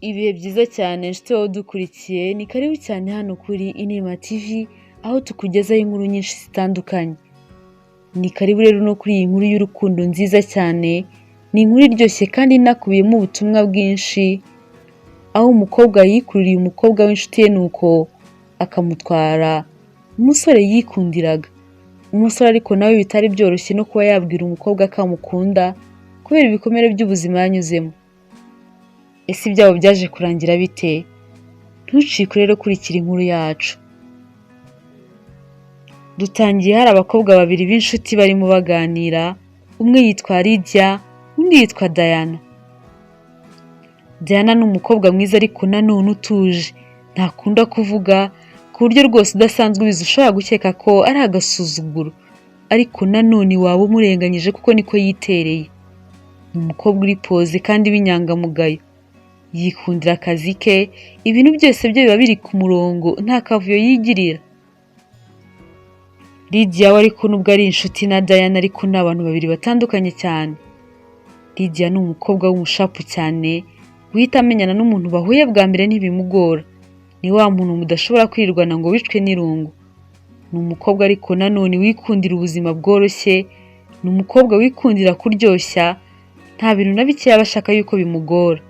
Ibihe byiza cyane nshuti wowe udukurikiye, ni karibu cyane hano kuri Inema TV, aho tukugezaho inkuru nyinshi zitandukanye. Ni karibu rero no kuri iyi nkuru y'urukundo nziza cyane, ni inkuru iryoshye kandi inakubiyemo ubutumwa bwinshi, aho umukobwa yikururiye umukobwa w'inshuti ye nuko akamutwara umusore yikundiraga. Umusore ariko nawe bitari byoroshye no kuba yabwira umukobwa ko amukunda kubera ibikomere by'ubuzima yanyuzemo. Ese ibyabo byaje kurangira bite? Ntucikwe rero, kurikira inkuru yacu. Dutangiye hari abakobwa babiri b'inshuti barimo baganira, umwe yitwa Lydia, undi yitwa Diana. Diana ni umukobwa mwiza ariko nanone utuje, ntakunda kuvuga ku buryo rwose udasanzwe ubizi ushobora gukeka ko ari agasuzuguro, ariko nanone waba umurenganyije kuko niko yitereye. Ni umukobwa uri posé kandi w'inyangamugayo, yikundira akazi ke, ibintu byose bye biba biri ku murongo, nta kavuyo yigirira. Lydia we ariko nubwo ari inshuti na Diana, ariko ni abantu babiri batandukanye cyane. Lydia ni umukobwa w'umusharp cyane, guhita amenyana n'umuntu bahuye bwa mbere ntibimugora. Ni wa muntu mudashobora kwirirwana ngo wicwe n'irungu. Ni umukobwa ariko nanone wikundira ubuzima bworoshye, ni umukobwa wikundira kuryoshya, nta bintu na bike yaba ashaka yuko bimugora.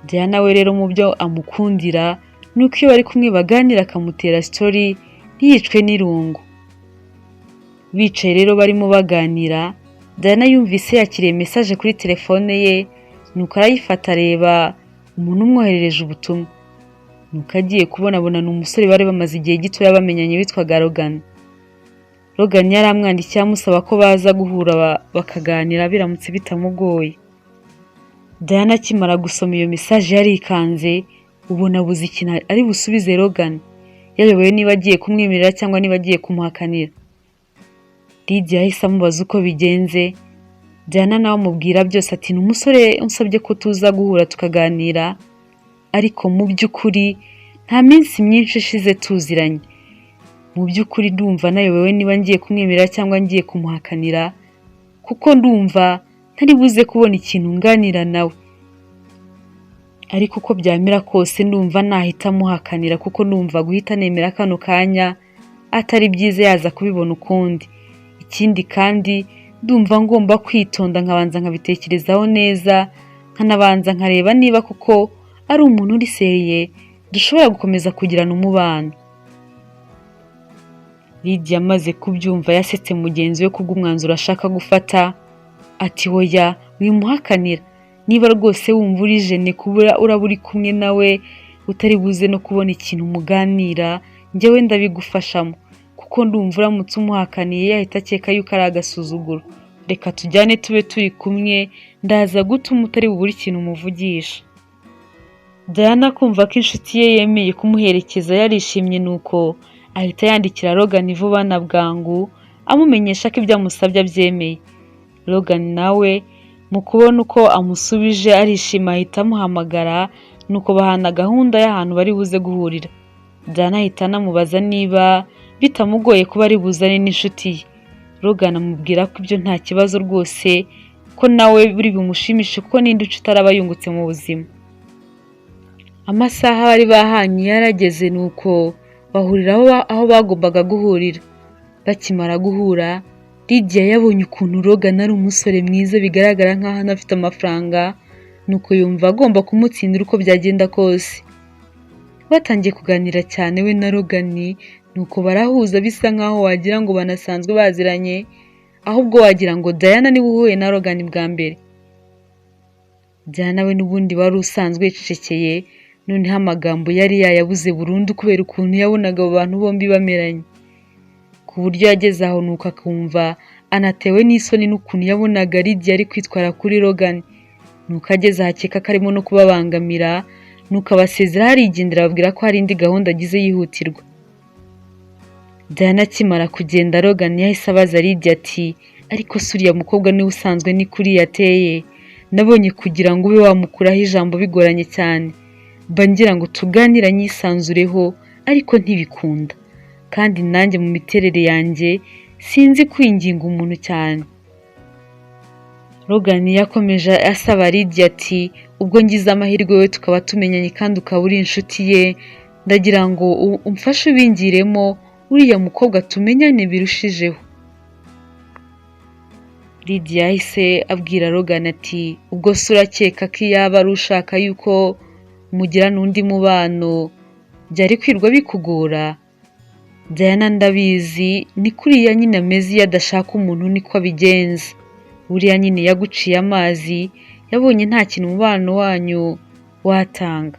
Diana we rero mu byo amukundira ni uko iyo bari kumwe baganira akamutera story ntiyicwe n'irungu. Bicaye rero barimo baganira, Diana yumvise yakiriye message kuri telefone ye, nuko arayifata areba umuntu umwoherereje ubutumwa. Nuko agiye kubonabona ni umusore bari bamaze igihe gitoya bamenyanye witwaga Logan. Logan yari amwandikiye amusaba ko baza guhura bakaganira biramutse bitamugoye. Diana akimara gusoma iyo message yarikanze, ubona abuze ikintu ari busubize Logan, yayobewe niba agiye kumwemerera cyangwa niba agiye kumuhakanira. Lydia yahise amubaza uko bigenze, Diana nawe amubwira byose, ati: "Ni umusore unsabye ko tuza guhura tukaganira, ariko mu by'ukuri nta minsi myinshi ishize tuziranye. Mu by'ukuri ndumva nayobewe niba ngiye kumwemerera cyangwa ngiye kumuhakanira, kuko ndumva ntari buze kubona ikintu nganira nawe. Ariko uko byamera kose ndumva nahita muhakanira, kuko ndumva guhita nemera kano kanya atari byiza, yaza kubibona ukundi. Ikindi kandi ndumva ngomba kwitonda nkabanza nkabitekerezaho neza, nkanabanza nkareba niba koko ari umuntu uri sérieux dushobora gukomeza kugirana umubano." Lydia amaze kubyumva yasetse mugenzi we kubw'umwanzuro ashaka gufata, ati: "Hoya, wimuhakanira. Niba rwose wumva uri gêné kubura uraba uri kumwe nawe utari buze no kubona ikintu muganira, njyewe ndabigufashamo, kuko ndumva uramutse umuhakaniye yahita akeka yuko ari agasuzuguro. Reka tujyane tube turi kumwe, ndaza gutuma utari bubure ikintu umuvugisha." Diana kumva ko inshuti ye yemeye kumuherekeza yarishimye, nuko ahita yandikira Logan vuba na bwangu amumenyesha ko ibyo amusabye abyemeye. Logan nawe mu kubona uko amusubije arishima, ahita amuhamagara, nuko bahana gahunda y'ahantu bari buze guhurira. Diana ahita anamubaza niba bitamugoye kuba ari buzane n'inshuti ye. Logan amubwira ko ibyo nta kibazo rwose, ko nawe biri bumushimishe kuko n'indi nshuti araba yungutse mu buzima. Amasaha bari bahanye yarageze, nuko bahurira aho bagombaga guhurira. Bakimara guhura, Lydia yabonye ukuntu Logan ari umusore mwiza bigaragara nkaho anafite amafaranga, nuko yumva agomba kumutsindira uko byagenda kose. Batangiye kuganira cyane we na Logan, nuko barahuza bisa nkaho wagira ngo banasanzwe baziranye, ahubwo wagira ngo Diana niwe uhuye na Logan bwa mbere. Diana we n'ubundi wari usanzwe yicecekeye, noneho amagambo yari yayabuze burundu kubera ukuntu yabonaga abo bantu bombi bameranye, ku buryo yageze aho nuko akumva anatewe n'isoni n'ukuntu yabonaga Lydia ari kwitwara kuri Logan. Nuko ageze aho akeka ko arimo no kubabangamira, nuko abasezeraho arigendera, ababwira ko hari indi gahunda agize yihutirwa. Diana akimara kugenda, Logan yahise abaza Lydia ati: "Ariko se uriya mukobwa niwe usanzwe ni kuriya ateye? Nabonye kugira ngo ube wamukuraho ijambo bigoranye cyane. Mba ngira ngo tuganire anyisanzureho ariko ntibikunda, kandi nanjye mu miterere yanjye sinzi kwinginga umuntu cyane." Logan yakomeje asaba Lydia ati ubwo ngize amahirwe we tukaba tumenyanye kandi ukaba uri inshuti ye, ndagira ngo umfashe ubingiremo uriya mukobwa tumenyane birushijeho. Lydia yahise abwira Logan ati ubwo se urakeka ko iyaba ari ushaka yuko mugirana undi mubano byari kwirwa bikugora? Diana ndabizi ni kuriya nyine ameze, iyo adashaka umuntu niko abigenza. Buriya nyine yaguciye amazi, yabonye nta kintu umubano wanyu watanga.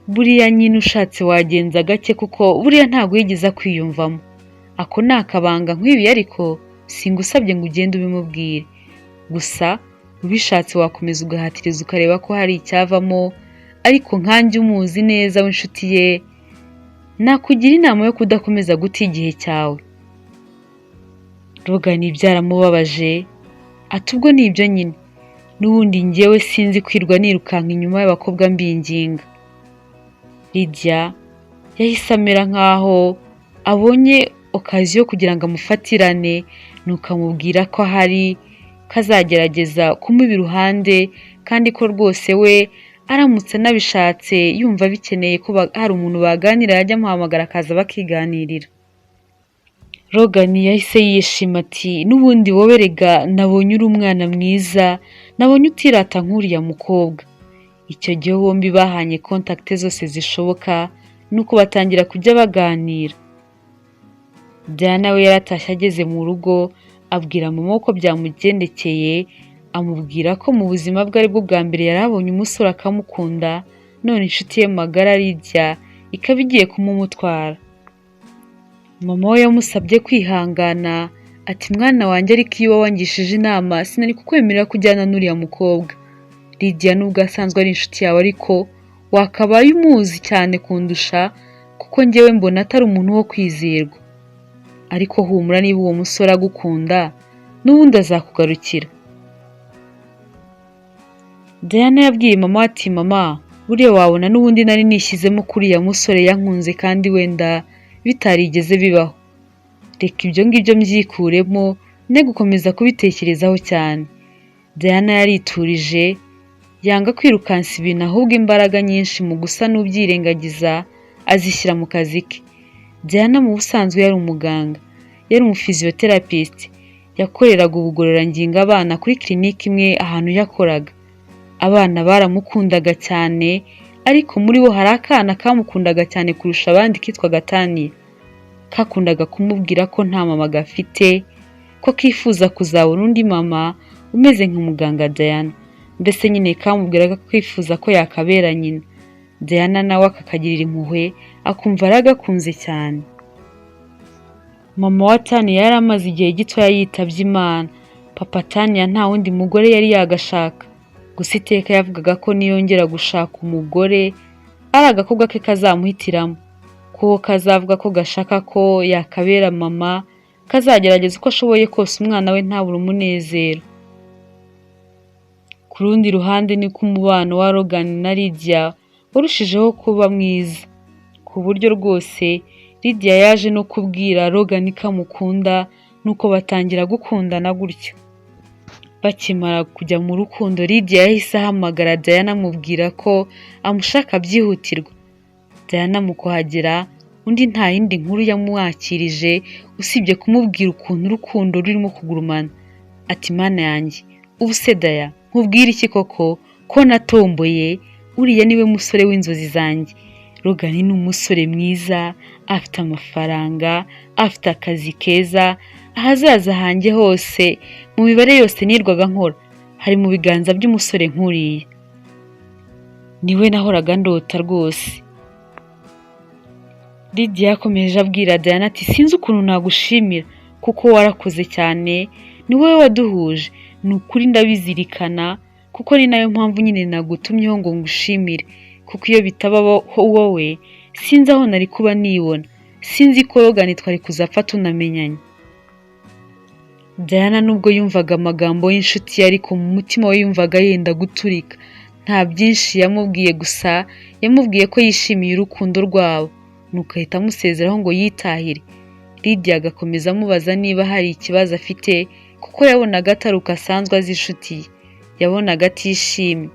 Buriya nyine ushatse wagenza gake kuko buriya ntabwo yigeze akwiyumvamo. Ako ni akabanga nk'ibi ariko singusabye ngo ugende ubimubwire. Gusa ubishatse wakomeza ugahatiriza ukareba ko hari icyavamo, ariko nkanjye umuzi neza w'inshuti ye, nakugira inama yo kudakomeza guta igihe cyawe. Logan byaramubabaje ati ubwo ni ibyo nyine, n'ubundi njyewe sinzi kwirwa nirukanka inyuma y'abakobwa mbinginga. Lydia yahise amera nkaho abonye occasion kugira ngo amufatirane, nuko amubwira ko ahari, ko azagerageza kumuba iruhande kandi ko rwose we aramutse anabishatse yumva bikeneye ko hari umuntu baganira yajya amuhamagara akaza bakiganirira. Logan yahise yishima ati n'ubundi wowe rega nabonye uri umwana mwiza, nabonye utirata nk'uriya mukobwa. Icyo gihe bombi bahanye contact zose zishoboka, nuko batangira kujya baganira. Diana we yaratashye ageze mu rugo abwira mama uko byamugendekeye, amubwira ko mu buzima bwe aribwo bwa mbere yari abonye umusore akamukunda, none inshuti ye magara Lydia ikaba igiye kumumutwara. Mama we yamusabye kwihangana ati mwana wanjye ariko iyo uba wangishije inama sinari kukwemerera kujyana n'uriya mukobwa. Lydia nubwo asanzwe ari inshuti yawe ariko wakabaye umuzi cyane kundusha, kuko njyewe mbona atari umuntu wo kwizerwa. Ariko humura niba uwo musore agukunda n'ubundi azakugarukira. Diana yabwiye mama ati mama buriya wabona n'ubundi nari nishyizemo ko uriya musore yankunze kandi wenda bitarigeze bibaho. Reka ibyo ngibyo mbyikuremo ne gukomeza kubitekerezaho cyane. Diana yariturije yanga kwirukansa ibintu, ahubwo imbaraga nyinshi mu gusa n'ubyirengagiza azishyira mu kazi ke. Diana mu busanzwe yari umuganga, yari umuphysiotherapist, yakoreraga ubugororangingo abana kuri clinique imwe ahantu yakoraga. Abana baramukundaga cyane, ariko muri bo hari akana kamukundaga cyane kurusha abandi kitwaga Tania. Kakundaga kumubwira ko nta mama gafite, ko kifuza kuzabona undi mama umeze nka muganga Diana. Mbese nyine kamubwiraga ko kifuza ko yakabera nyina. Diana nawe akakagirira impuhwe, akumva aragakunze cyane. Mama wa Tania yari amaze igihe gitoya yitabye Imana. Papa Tania nta wundi mugore yari yagashaka. Gusa iteka yavugaga ko niyongera gushaka umugore ari agakobwa ke kazamuhitiramo, kuko kazavuga ko gashaka ko yakabera mama, kazagerageza uko ashoboye kose umwana we ntabure umunezero. Ku rundi ruhande niko umubano wa Logan na Lydia warushijeho kuba mwiza, ku buryo rwose Lydia yaje no kubwira Logan ko amukunda, nuko batangira gukundana gutyo. Bakimara kujya mu rukundo, Lydia yahise ahamagara Diana amubwira ko amushaka byihutirwa. Diana mu kuhagera undi nta yindi nkuru yamwakirije usibye kumubwira ukuntu urukundo rurimo kugurumana. Ati mana yanjye, ubu se Daya nkubwire iki koko ko natomboye, uriya niwe musore w'inzozi zanjye. Logan ni umusore mwiza, afite amafaranga, afite akazi keza, ahazaza hanjye hose mu mibare yose nirwaga nkora hari mu biganza by'umusore nk'uriya. Niwe nahoraga ndota rwose. Lydia yakomeje abwira Diana ati sinzi ukuntu nagushimira kuko warakoze cyane, ni wowe waduhuje, ni ukuri ndabizirikana kuko ni nayo mpamvu nyine nagutumyeho ngo ngushimire, kuko iyo bitaba wowe sinzi aho nari kuba nibona, sinzi ko Logan twari kuzapfa tunamenyanye. Diana nubwo yumvaga amagambo y'inshuti ye ariko mu mutima we yumvaga yenda guturika. Nta byinshi yamubwiye, gusa yamubwiye ko yishimiye urukundo rwabo, nuko ahita amusezeraho ngo yitahire. Lydia agakomeza amubaza niba hari ikibazo afite. kuko yabonaga atari uko asanzwe azi inshuti ye, yabonaga atishimye.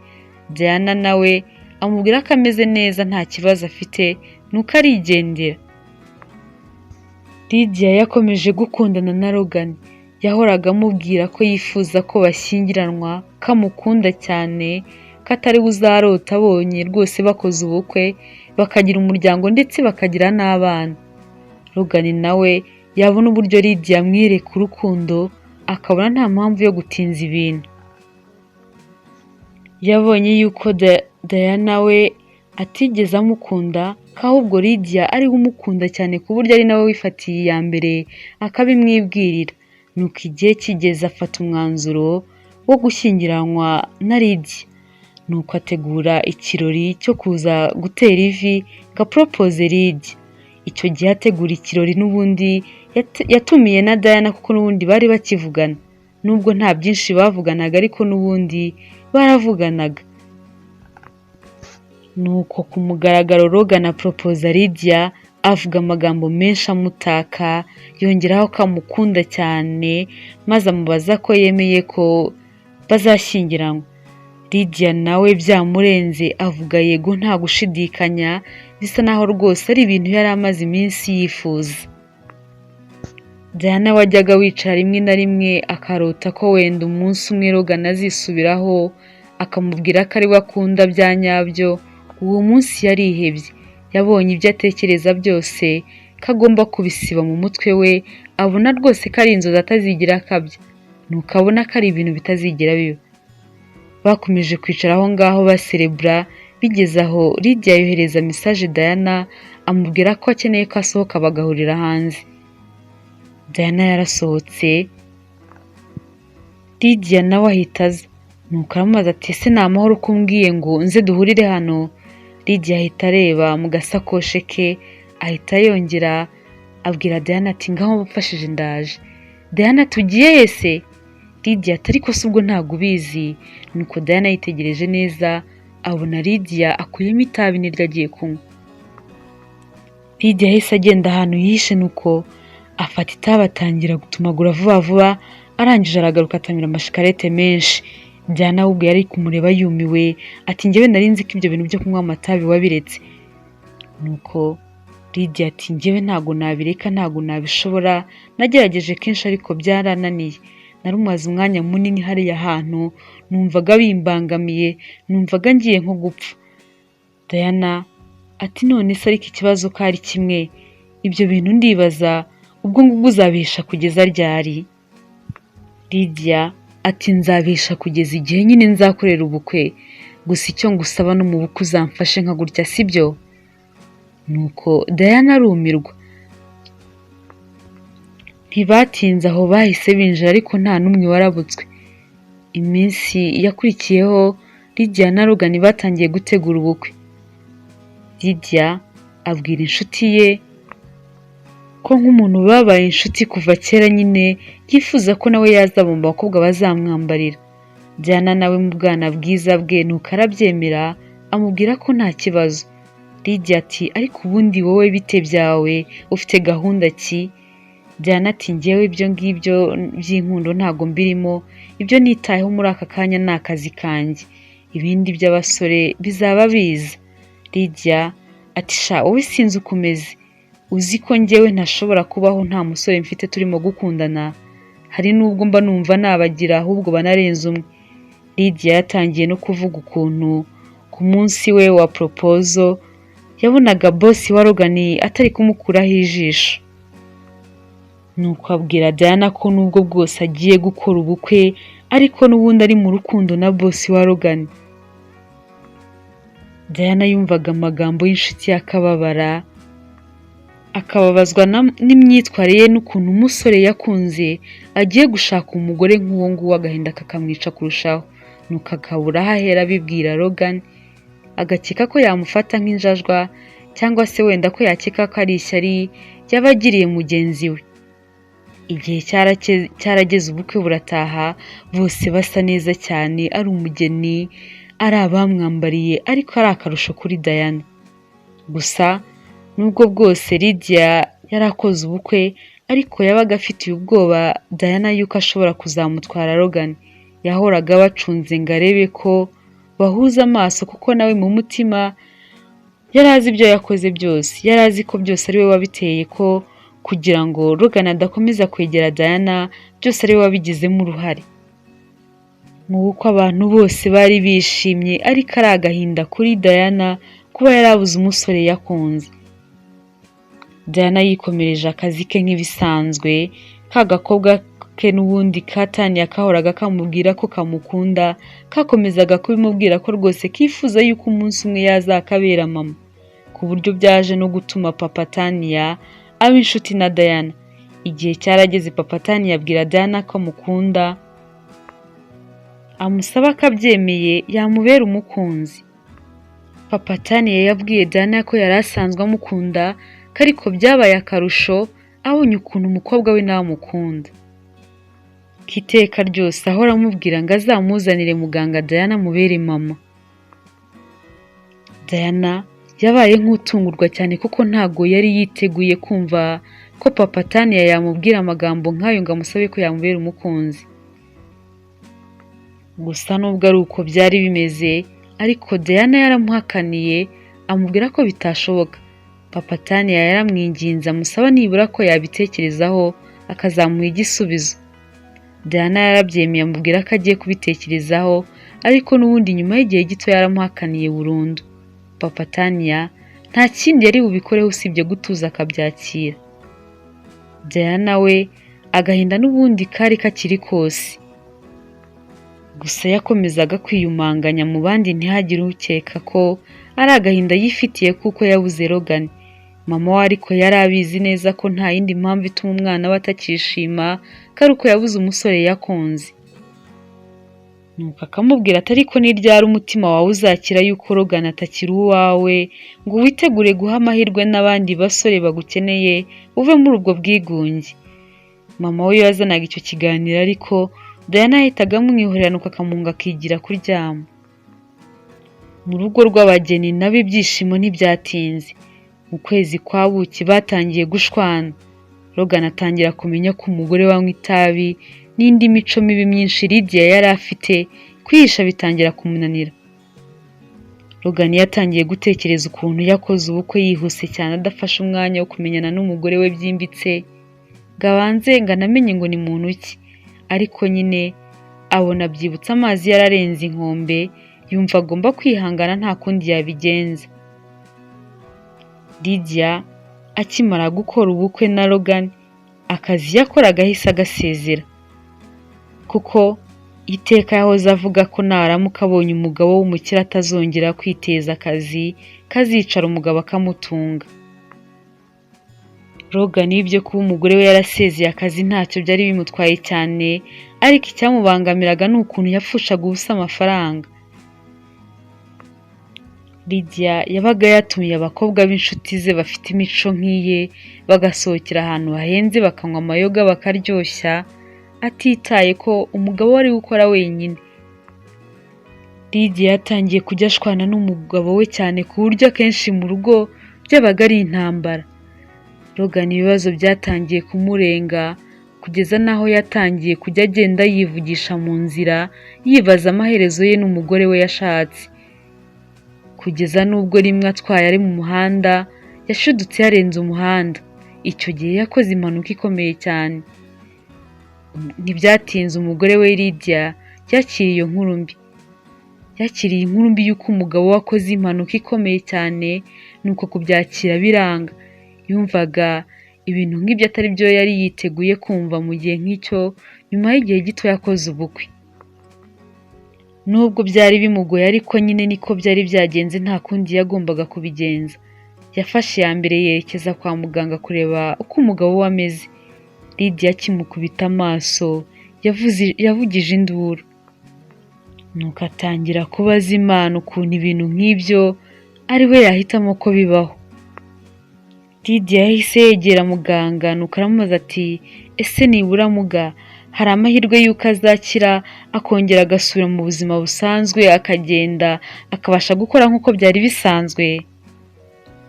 Diana nawe amubwira ko ameze neza nta kibazo afite, nuko arigendera. Lydia yakomeje gukundana na Logan, yahoraga amubwira ko yifuza ko bashyingiranwa, ko amukunda cyane, ko atari we uzarota abonye rwose bakoze ubukwe, bakagira umuryango ndetse bakagira n'abana. Logan nawe yabona uburyo Lydia amwereka urukundo, akabona nta mpamvu yo gutinza ibintu. Yabonye yuko Diana we atigeze amukunda, ko ahubwo Lydia ari we umukunda cyane ku buryo ari nawe wifatiye iya mbere akabimwibwirira. Nuko igihe kigeze afata umwanzuro wo gushyingiranwa na Lydia. Nuko ategura ikirori cyo kuza gutera ivi ngo aporopoze Lydia. Icyo gihe ategura ikirori n'ubundi yatumiye na Diana kuko n'ubundi bari bakivugana. Nubwo nta byinshi bavuganaga ariko n'ubundi baravuganaga. Nuko ku mugaragaro Logan aporopoza Lydia, avuga amagambo menshi amutaka, yongeraho ko amukunda cyane, maze amubaza ko yemeye ko bazashyingiranwa. Lydia nawe byamurenze avuga yego nta gushidikanya, bisa naho rwose ari ibintu yari amaze iminsi yifuza. Diana wajyaga wicara rimwe na rimwe akarota ko wenda umunsi umwe Logan azisubiraho akamubwira ko ari we akunda bya nyabyo, uwo munsi yarihebye. Yabonye ibyo atekereza byose ko agomba kubisiba mu mutwe we, abona rwose ko ari inzozi atazigera akabya, nuko abona ko ari ibintu bitazigera biba. Bakomeje kwicara aho ngaho baserebura, bigeze aho Lydia yohereza message Diana amubwira ko akeneye ko asohoka bagahurira hanze. Diana yarasohotse, Lydia nawe ahita aza, nuko aramubaza ati ese ni amahoro ko umbwiye ngo nze duhurire hano? Lydia ahita areba mu gasakoshi ke, ahita yongera abwira Diana ati ngaho mfashije ndaje. Diana tugiye he se? Lydia ati ariko se ubwo ntabwo ubizi? Nuko Diana yitegereje neza abona Lydia akuyemo itabi niryo agiye kunywa. Lydia yahise agenda ahantu yihishe, nuko afata itabi atangira gutumagura vuba vuba, arangije aragaruka atamira amashikarete menshi. Diana we ubwo yari kumureba yumiwe, ati njyewe nari nzi ko ibyo bintu byo kunywa amatabi wabiretse. Nuko Lydia ati njyewe ntabwo nabireka, ntabwo nabishobora, nagerageje kenshi ariko byarananiye. Narumaze umwanya munini hariya hantu, numvaga bimbangamiye, numvaga ngiye nko gupfa. Diana ati none se ariko ikibazo ko ari kimwe, ibyo bintu ndibaza ubwo ngubwo uzabihisha kugeza ryari? Lydia ati nzabihisha kugeza igihe nyine nzakorera ubukwe, gusa icyo ngusaba no mu bukwe uzamfashe nka gutya, sibyo? Nuko Diana arumirwa. Ntibatinze aho bahise binjira ariko nta n'umwe warabutswe. Iminsi yakurikiyeho Lydia na Logan batangiye gutegura ubukwe. Lydia abwira inshuti ye ko nk'umuntu babaye inshuti kuva kera nyine yifuza ko nawe yazaba mu bakobwa bazamwambarira. Diana nawe mu bwana bwiza bwe nuko arabyemera, amubwira ko nta kibazo. Lydia ati ariko ubundi wowe bite byawe, ufite gahunda ki? Diana ati njyewe ibyo ngibyo by'inkundo ntabwo mbirimo, ibyo nitayeho muri aka kanya ni akazi kanjye, ibindi by'abasore bizaba biza. Lydia ati sha wowe sinzi uko umeze, uzi ko njyewe ntashobora kubaho nta musore mfite turimo gukundana, hari n'ubwo mba numva nabagira ahubwo banarenze umwe. Lydia yatangiye no kuvuga ukuntu ku munsi we wa proposal yabonaga boss wa Logan atari kumukuraho ijisho. Nuko abwira Diana ko nubwo bwose agiye gukora ubukwe ariko n'ubundi ari mu rukundo na boss wa Logan. Diana yumvaga amagambo y'inshuti ye akababara, akababazwa n'imyitwarire ye n'ukuntu umusore yakunze agiye gushaka umugore nk'uwo nguwo, agahinda kakamwica kurushaho. Nuko akabura aho ahera abibwira Logan, agakeka ko yamufata nk'injajwa cyangwa se wenda ko yakeka ko ari ishyari yaba agiriye mugenzi we. Igihe cyarageze ubukwe burataha, bose basa neza cyane, ari umugeni, ari abamwambariye, ariko ari akarusho kuri Diana. Gusa nubwo bwose Lydia yari akoze ubukwe, Ariko yabaga afitiye ubwoba Diana yuko ashobora kuzamutwara Logan. Yahoraga abacunze ngo arebe ko bahuza amaso, kuko nawe mu mutima yari azi ibyo yakoze byose, yari azi ko byose ari we wabiteye, ko kugira ngo Logan adakomeza kwegera Diana byose ari we wabigizemo uruhare. Mu bukwe abantu bose bari bishimye, ariko ari agahinda kuri Diana kuba yarabuze umusore yakunze. Diana yikomereje akazi ke nk'ibisanzwe. Ka gakobwa ke n'ubundi ka Tania kahoraga kamubwira ko kamukunda, kakomezaga kubimubwira ko rwose kifuza yuko umunsi umwe yazakabera mama, ku buryo byaje no gutuma papa Tania aba inshuti na Diana. Igihe cyarageze, papa Tania abwira Diana ko amukunda, amusaba ko abyemeye yamubera umukunzi. Papa Tania yabwiye Diana ko yari asanzwe amukunda, ko ariko byabaye akarusho abonye ukuntu umukobwa we nawe amukunda, ko iteka ryose ahora amubwira ngo azamuzanire muganga Diana amubere mama. Diana yabaye nk'utungurwa cyane, kuko ntago yari yiteguye kumva ko papa Tania yamubwira amagambo nk'ayo ngo amusabe ko yamubera umukunzi. Gusa nubwo ari uko byari bimeze, ariko Diana yaramuhakaniye, amubwira ko bitashoboka. Papa Tania yaramwinginze, amusaba nibura ko yabitekerezaho akazamuha igisubizo. Diana yarabyemeye, amubwira ko agiye kubitekerezaho, ariko n'ubundi nyuma y'igihe gito yaramuhakaniye burundu. Papa Tania nta kindi yari bubikoreho usibye gutuza akabyakira. Diana we agahinda n'ubundi kari kakiri kose, gusa yakomezaga kwiyumanganya mu bandi ntihagire ukeka ko ari agahinda yifitiye kuko yabuze Logan. Mama we ariko yari abizi neza ko nta yindi mpamvu ituma umwana we atakishima, ko ari uko yabuze umusore yakunze. Nuko akamubwira ati: "Ariko ni ryari umutima wawe uzakira yuko Logan atakiri uwawe, ngo witegure guha amahirwe n'abandi basore bagukeneye, uve muri ubwo bwigunge?" Mama we yazanaga icyo kiganiro, ariko Diana yahitaga amwihorera, nuko akamunga akigira kuryama. Mu rugo rw'abageni nabo ibyishimo ntibyatinze. Mu kwezi kwa buki batangiye gushwana. Logan atangira kumenya ko umugore we anywa itabi n'indi mico mibi myinshi Lydia yari afite, kwihisha bitangira kumunanira. Logan yatangiye gutekereza ukuntu yakoze ubukwe yihuse cyane, adafashe umwanya wo kumenyana n'umugore we byimbitse, ngo abanze ngo anamenye ngo ni muntu ki. Ariko nyine abona byibutse amazi yararenze inkombe, yumva agomba kwihangana, nta kundi yabigenza. Lydia akimara gukora ubukwe na Logan, akazi yakoraga ahise agasezera, kuko iteka yahoze avuga ko naramuka abonye umugabo w'umukire atazongera kwiteza akazi, kazicara umugabo akamutunga. Logan ibyo kuba umugore we yarasezeye akazi ntacyo byari bimutwaye cyane, ariko icyamubangamiraga ni ukuntu yapfushaga ubusa amafaranga. Lydia yabaga yatumiye abakobwa b'inshuti ze bafite imico nk'iye, bagasohokera ahantu hahenze, bakanywa amayoga, bakaryoshya, atitaye ko umugabo we ari gukora wenyine. Lydia yatangiye kujya ashwana n'umugabo we cyane, ku buryo akenshi mu rugo byabaga ari intambara. Logan ibibazo byatangiye kumurenga, kugeza n'aho yatangiye kujya agenda yivugisha mu nzira, yibaza amaherezo ye n'umugore we yashatse, kugeza n'ubwo rimwe atwaye ari mu muhanda yashidutse yarenze umuhanda. Icyo gihe yakoze impanuka ikomeye cyane. Ntibyatinze, umugore we Lydia yakiriye iyo nkuru mbi, yakiriye inkuru mbi y'uko umugabo we akoze impanuka ikomeye cyane, nuko kubyakira biranga. Yumvaga ibintu nk'ibyo atari byo yari yiteguye kumva mu gihe nk'icyo, nyuma y'igihe gito yakoze ubukwe. Nubwo byari bimugoye, ariko nyine niko byari byagenze, nta kundi yagombaga kubigenza. Yafashe iya mbere yerekeza kwa muganga kureba uko umugabo we ameze. Lydia akimukubita amaso yavugije induru, nuko atangira kubaza Imana ukuntu ibintu nk'ibyo ari we yahitamo ko bibaho. Lydia yahise yegera muganga, nuko aramubaza ati: "Ese nibura muga, hari amahirwe y'uko azakira akongera agasubira mu buzima busanzwe, akagenda, akabasha gukora nk'uko byari bisanzwe?"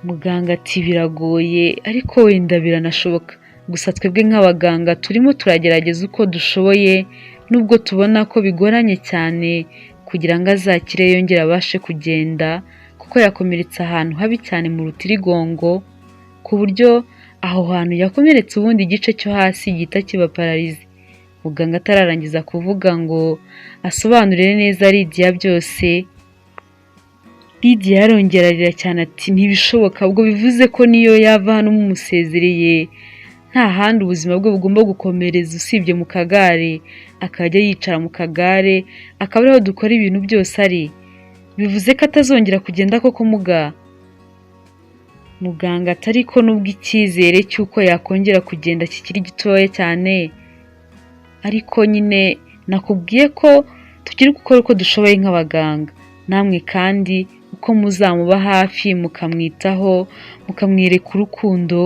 Muganga ati: "Biragoye, ariko wenda biranashoboka." Gusa twebwe nk'abaganga turimo turagerageza uko dushoboye, nubwo tubona ko bigoranye cyane kugira ngo azakire yongere abashe kugenda, kuko yakomeretse ahantu habi cyane mu rutirigongo, ku buryo aho hantu yakomeretse ubundi igice cyo hasi gihita kiba pararize. Muganga atararangiza kuvuga ngo asobanurire neza Lidiya byose, Lidiya yarongera arira cyane ati ntibishoboka, ubwo bivuze ko niyo yava hano mumusezereye nta handi ubuzima bwe bugomba gukomereza usibye mu kagare, akajya yicara mu kagare akaba ariho dukora ibintu byose ari. Bivuze ko atazongera kugenda koko muga? Muganga ati ariko nubwo icyizere cy'uko yakongera kugenda kikiri gitoya cyane, ariko nyine nakubwiye ko tugiye gukora uko dushoboye nk'abaganga, namwe kandi uko muzamuba hafi mukamwitaho, mukamwereka urukundo,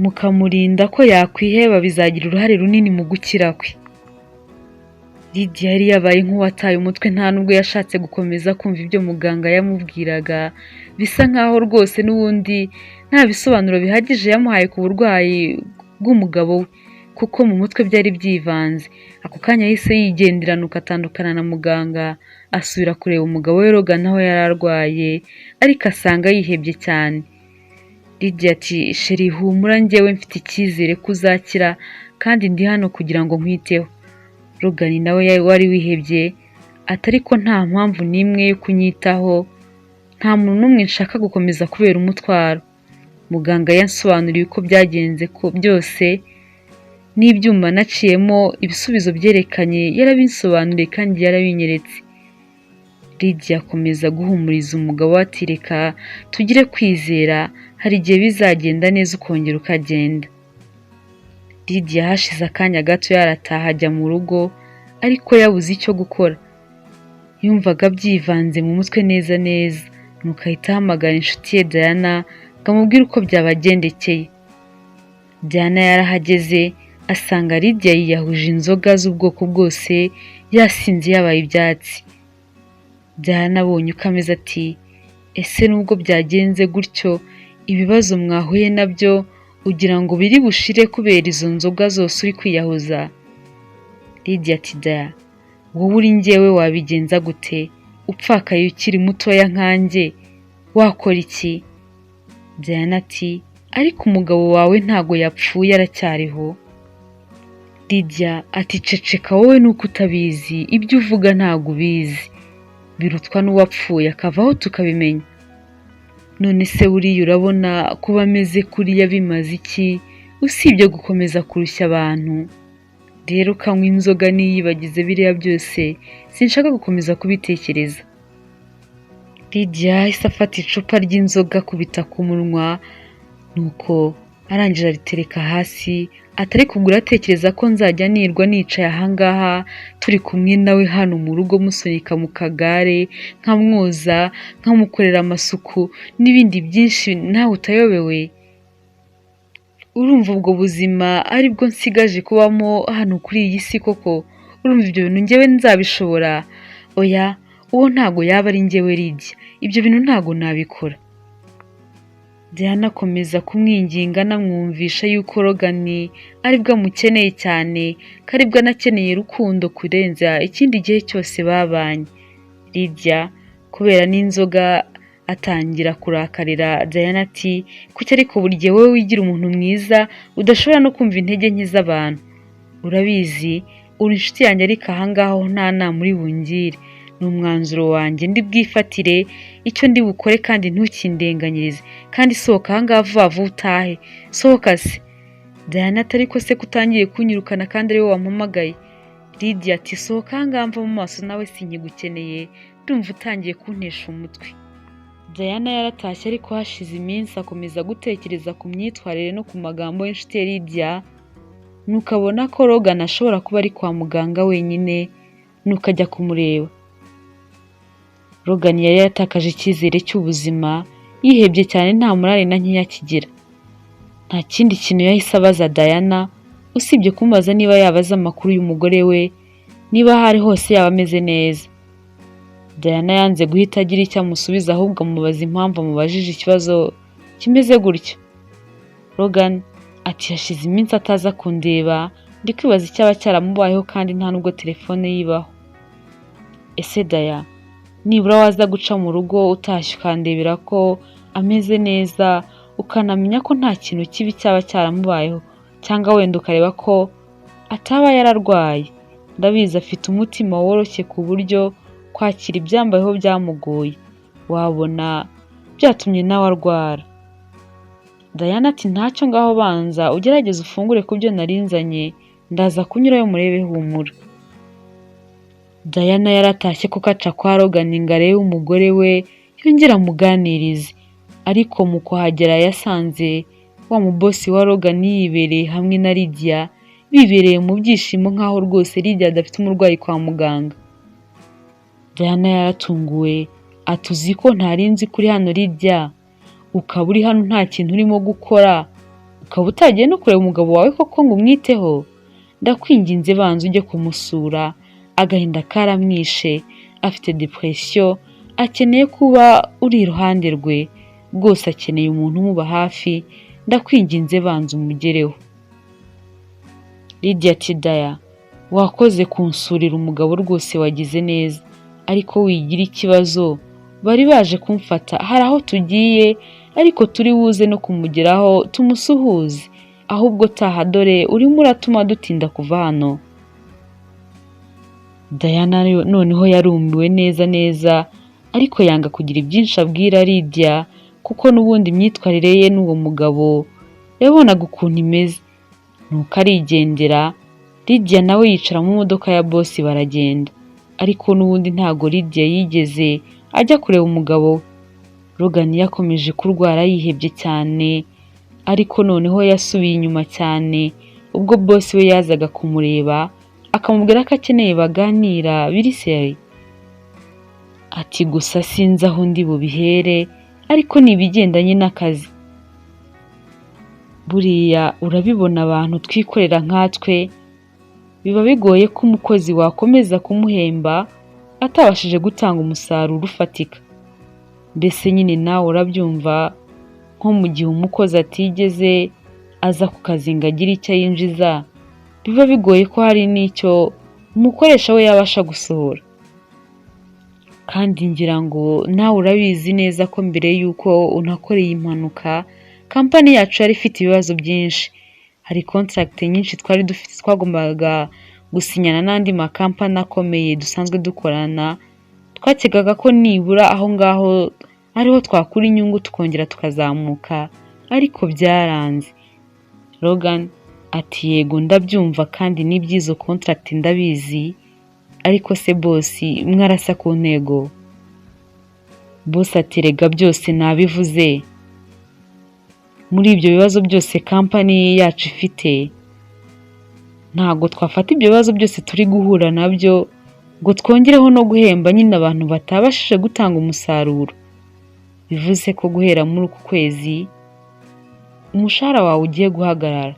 mukamurinda ko yakwiheba bizagira uruhare runini mu gukira kwe. Lidiya yari yabaye nk'uwataye umutwe, nta nubwo yashatse gukomeza kumva ibyo muganga yamubwiraga, bisa nkaho rwose n'ubundi nta bisobanuro bihagije yamuhaye ku burwayi bw'umugabo we, kuko mu mutwe byari byivanze. Ako kanya yahise yigendera nuko atandukana na muganga, asubira kureba umugabo we Logan aho yari arwaye, ariko asanga yihebye cyane. Lidiya ati chéri humura, njyewe mfite icyizere ko uzakira kandi ndi hano kugira ngo nkwiteho. Logan nawe wari wihebye ati ariko nta mpamvu n'imwe yo kunyitaho, nta muntu n'umwe nshaka gukomeza kubera umutwaro. Muganga yansobanuriye uko byagenze ko byose n'ibyuma naciyemo, ibisubizo byerekanye yarabinsobanuriye kandi yarabinyeretse. Lidiya akomeza guhumuriza umugabo we ati reka tugire kwizera, hari igihe bizagenda neza ukongera ukagenda. Lidiya hashize akanya gato yarataha ajya mu rugo, ariko yabuze icyo gukora. Yumvaga byivanze mu mutwe neza neza, nuko ahita ahamagara inshuti ye Diana ngo amubwire uko byabagendekeye. Diana yarahageze asanga Lidiya yiyahuje inzoga z'ubwoko bwose, yasinze yabaye ibyatsi. Diana abonye uko ameze ati ese nubwo byagenze gutyo, ibibazo mwahuye nabyo ugira ngo biri bushire kubera izo nzoga zose uri kwiyahuza? Lidiya ati Dia, wowe uri njyewe wabigenza gute? Upfakaye ukiri mutoya nkanjye wakora iki? Diana ati ariko umugabo wawe ntago yapfuye, aracyariho. Lidiya ati ceceka wowe nuko utabizi, ibyo uvuga ntago ubizi, birutwa n'uwapfuye akavaho tukabimenya. None se buriya urabona kuba ameze kuriya bimaze iki usibye gukomeza kurushya abantu? Rero ukanywa inzoga niyibagize biriya byose, sinshaka gukomeza kubitekereza. Lidiya yahise afata icupa ry'inzoga akubita ku munwa, nuko arangije aritereka hasi, atari kugura atekereza ko nzajya nirwa nicaye ahangaha turi kumwe nawe hano mu rugo, musunika mu kagare, nkamwoza, nkamukorera amasuku n'ibindi byinshi nawe utayobewe. Urumva ubwo buzima aribwo nsigaje kubamo hano kuri iyi si koko? Urumva ibyo bintu njyewe nzabishobora? Oya, uwo ntago yaba ari njyewe Lidiya, ibyo bintu ntago nabikora. Diana akomeza kumwinginga anamwumvisha yuko Logan aribwo amukeneye cyane, ko aribwo anakeneye urukundo kurenza ikindi gihe cyose babanye. Lidiya kubera n'inzoga atangira kurakarira Diana ati kuki ariko buri gihe wowe wigira umuntu mwiza udashobora no kumva intege nke z'abantu? Urabizi uri inshuti yanjye, ariko ahangaha ho nta nama uri bungire, ni umwanzuro wanjye ndi bwifatire icyo ndi bukore kandi ntukindenganyirize, kandi sohoka ahangaha vuba vuba utahe, sohoka se. Diana ati ariko se ko utangiye kunyirukana kandi ari wowe wampamagaye? Lidiya ati sohoka ahangaha mva mu maso nawe sinkigukeneye, ndumva utangiye kuntesha umutwe. Diana yaratashye ariko hashize iminsi akomeza gutekereza ku myitwarire no ku magambo y'inshuti ye Lidiya, nuko abona ko Logan ashobora kuba ari kwa muganga wenyine, nuko ajya kumureba. Logan yari yaratakaje icyizere cy'ubuzima, yihebye cyane nta morale na nkeya akigira. Nta kindi kintu yahise abaza Diana usibye kumubaza niba yaba azi amakuru y'umugore we, niba aho ari hose yaba ameze neza. Diana yanze guhita agira icyo amusubiza, ahubwo amubaza impamvu amubajije ikibazo kimeze gutyo. Logan Ati hashize iminsi ataza kundeba, ndi kwibaza icyaba cyaramubayeho kandi nta nubwo telefone yibaho. Ese Daya, nibura waza guca mu rugo utashye ukandebera ko ameze neza, ukanamenya ko nta kintu kibi cyaba cyaramubayeho, cyangwa wenda ukareba ko ataba yararwaye. Ndabizi afite umutima woroshye ku buryo kwakira ibyambayeho byamugoye, wabona byatumye nawe arwara. Dayana ati ntacyo, ngaho banza ugerageze ufungure ku byo narinzanye, ndaza kunyurayo murebe, humura. Dayana yaratashye kuko aca kwa Logan ngo arebe umugore we yongere amuganirize, ariko mu kuhagera yasanze wa mubosi wa Logan yibereye hamwe na Lydia, bibereye mu byishimo nk'aho rwose Lydia adafite umurwayi kwa muganga. Diana yaratunguwe, ati uzi ko ntari nzi ko uri hano Lydia, ukaba uri hano nta kintu urimo gukora, ukaba utagiye no kureba umugabo wawe koko ngo umwiteho? Ndakwinginze banza ujye kumusura, agahinda karamwishe, afite depression, akeneye kuba uri iruhande rwe, rwose akeneye umuntu umuba hafi, ndakwinginze banza umugereho. Lydia ati Daya, wakoze kunsurira umugabo rwose, wagize neza, ariko wigira ikibazo, bari baje kumfata, hari aho tugiye ariko turi buze no kumugeraho tumusuhuze, ahubwo taha dore urimo uratuma dutinda kuva hano. Diana noneho yarumiwe neza neza, ariko yanga kugira ibyinshi abwira Lydia kuko n'ubundi imyitwarire ye n'uwo mugabo yabonaga ukuntu imeze. Nuko arigendera, Lydia nawe yicara mu modoka ya boss baragenda, ariko n'ubundi ntago Lydia yigeze ajya kureba umugabo we. Logan yakomeje kurwara yihebye cyane, ariko noneho yasubiye inyuma cyane ubwo boss we yazaga kumureba akamubwira ko akeneye baganira biri sérieux. Ati gusa sinzi aho ndi bubihere, ariko ni ibigendanye n'akazi. Buriya urabibona, abantu twikorera nkatwe biba bigoye ko umukozi wakomeza kumuhemba atabashije gutanga umusaruro ufatika. Mbese nyine nawe urabyumva, nko mu gihe umukozi atigeze aza ku kazi ngo agire icyo yinjiza, biba bigoye ko hari n'icyo umukoresha we yabasha gusohora. Kandi ngira ngo nawe urabizi neza ko mbere y'uko unakoreye impanuka, kampani yacu yari ifite ibibazo byinshi. Hari contract nyinshi twari dufite twagombaga gusinyana n'andi makampani akomeye dusanzwe dukorana, twakekaga ko nibura aho ngaho ariho twakura inyungu tukongera tukazamuka, ariko byaranze. Logan ati yego ndabyumva kandi n'iby'izo contract ndabizi, ariko se boss, mwarasa ku ntego? Boss ati rega byose nabivuze, muri ibyo bibazo byose kampani yacu ifite, ntabwo twafata ibyo bibazo byose turi guhura nabyo ngo twongereho no guhemba nyine abantu batabashije gutanga umusaruro. Bivuze ko guhera muri uku kwezi umushahara wawe ugiye guhagarara.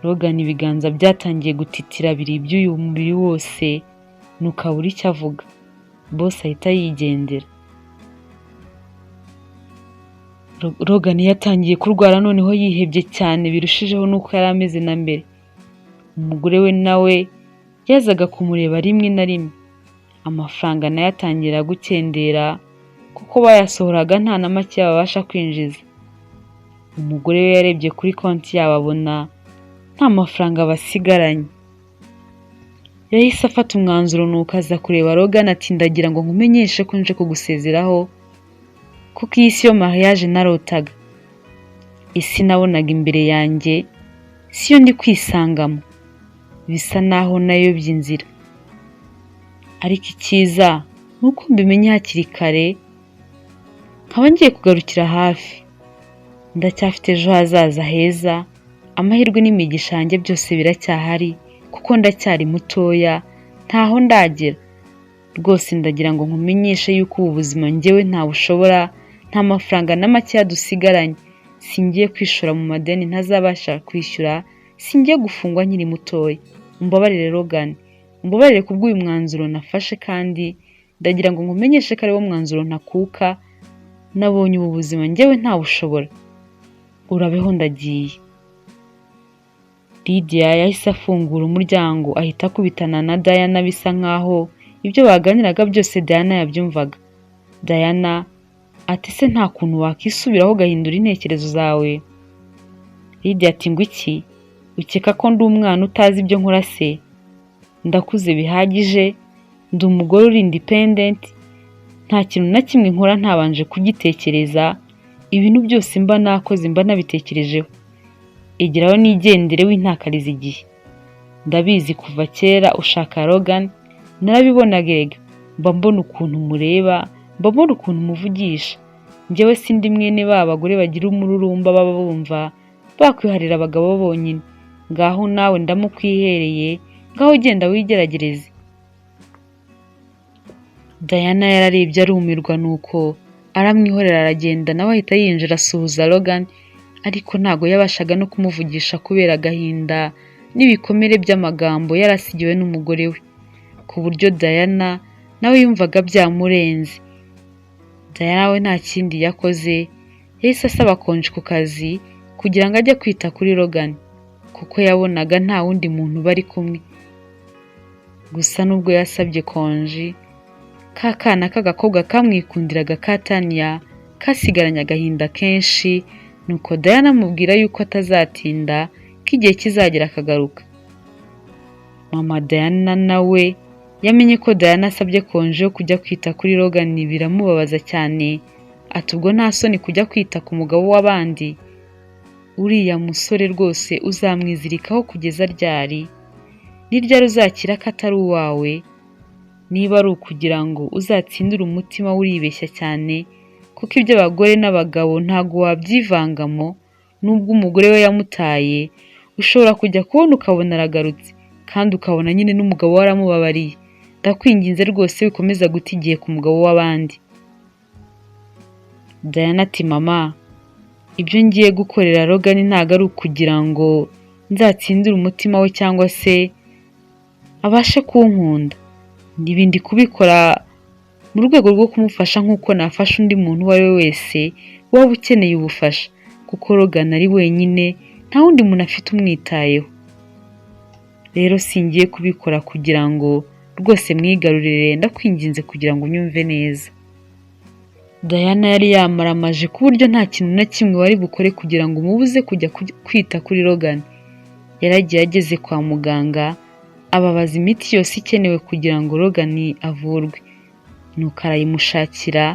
Logan ibiganza byatangiye gutitira biri iby'uyu mubiri wose, nuko abura icyo avuga. Boss ahita yigendera. Logan yatangiye kurwara noneho yihebye cyane birushijeho n'uko yari ameze na mbere. Umugore we nawe yazaga kumureba rimwe na rimwe. Amafaranga nayo atangira gukendera kuko bayasohoraga nta na make babasha kwinjiza. Umugore we yarebye kuri konti yabo abona nta mafaranga basigaranye. Yahise afata umwanzuro, nuko aza kureba Logan ati ndagira ngo nkumenyeshe ko nje kugusezeraho, kuko iyi si yo mariage narotaga. Isi nabonaga imbere yanjye siyo ndi kwisangamo, bisa naho nayobye inzira. Ariko icyiza ni uko mbimenye hakiri kare, nkaba ngiye kugarukira hafi. Ndacyafite ejo hazaza heza, amahirwe n'imigisha yanjye byose biracyahari kuko ndacyari mutoya, ntaho ndagera. Rwose ndagira ngo nkumenyeshe yuko ubu buzima njyewe ntabushobora, nta mafaranga na makeya dusigaranye. Singiye kwishora mu madeni ntazabasha kwishyura, singiye gufungwa nkiri mutoya. Umbabarire Logan, umbabarire kubw'uyu mwanzuro nafashe, kandi ndagira ngo nkumenyeshe ko ari wo mwanzuro ntakuka, nabonye ubu buzima njyewe ntawushobora. Urabeho ndagiye." Lydia yahise afungura umuryango ahita akubitana na Diana, bisa nkaho ibyo baganiraga byose Diana yabyumvaga. Diana ati: "Se nta kuntu wakisubiraho ugahindura intekerezo zawe?" Lydia ati: "Ngo iki? Ukeka ko ndi umwana utazi ibyo nkora se? Ndakuze bihagije, ndi umugore uri independent, nta kintu na kimwe nkora ntabanje kugitekereza, ibintu byose mba nakoze mba nabitekerejeho. Egeraho nigendere wintakariza igihe. Ndabizi kuva kera ushaka Logan, narabibonaga erega, mba mbona ukuntu mureba, mba mbona ukuntu umuvugisha. Njyewe sindi mwene ba bagore bagira umururumba baba bumva bakwiharira abagabo bonyine. Ngaho nawe ndamukwihereye, ngaho genda wigeragereze." Diana yararebye arumirwa, nuko aramwihorera aragenda, nawe ahita yinjira asuhuza Logan, ariko ntago yabashaga no kumuvugisha kubera agahinda n'ibikomere by'amagambo yari asigiwe n'umugore we, ku buryo Diana nawe yumvaga byamurenze. Diana we nta kindi yakoze, yahise asaba konji ku kazi kugira ngo ajye kwita kuri Logan, kuko yabonaga nta wundi muntu bari kumwe. Gusa nubwo yasabye konji, ka kana k'agakobwa kamwikundiraga ka Tania kasigaranye agahinda kenshi, nuko Diana amubwira yuko atazatinda, ko igihe kizagera akagaruka. Mama Diana nawe yamenye ko Diana asabye konji yo kujya kwita kuri Logan, biramubabaza cyane, ati: "Ubwo nta soni kujya kwita ku mugabo w'abandi? Uriya musore rwose uzamwizirikaho kugeza ryari? Ni ryari uzakira ko atari uwawe? Niba ari ukugira ngo uzatsindire umutima we uribeshya cyane, kuko iby'abagore n'abagabo ntago wabyivangamo. Nubwo umugore we yamutaye, ushobora kujya kubona ukabona aragarutse, kandi ukabona nyine n'umugabo we aramubabariye. Ndakwinginze rwose wikomeza guta igihe ku mugabo w'abandi." Diana ati: "Mama, ibyo ngiye gukorera Logan ntabwo ari ukugira ngo nzatsindire umutima we cyangwa se abashe kunkunda. Ibi ndi kubikora mu rwego rwo kumufasha nk'uko nafasha undi muntu uwo ari we wese waba ukeneye ubufasha, kuko Logan ari wenyine, nta wundi muntu afite umwitayeho. Rero singiye kubikora kugira ngo rwose mwigarurire, ndakwinginze kugira ngo unyumve neza." Diana yari yamaramaje ku buryo nta kintu na kimwe wari bukore kugira ngo umubuze kujya kwita kuri Logan. Yaragiye, ageze kwa muganga ababaza imiti yose ikenewe kugira ngo Logan avurwe, nuko arayimushakira,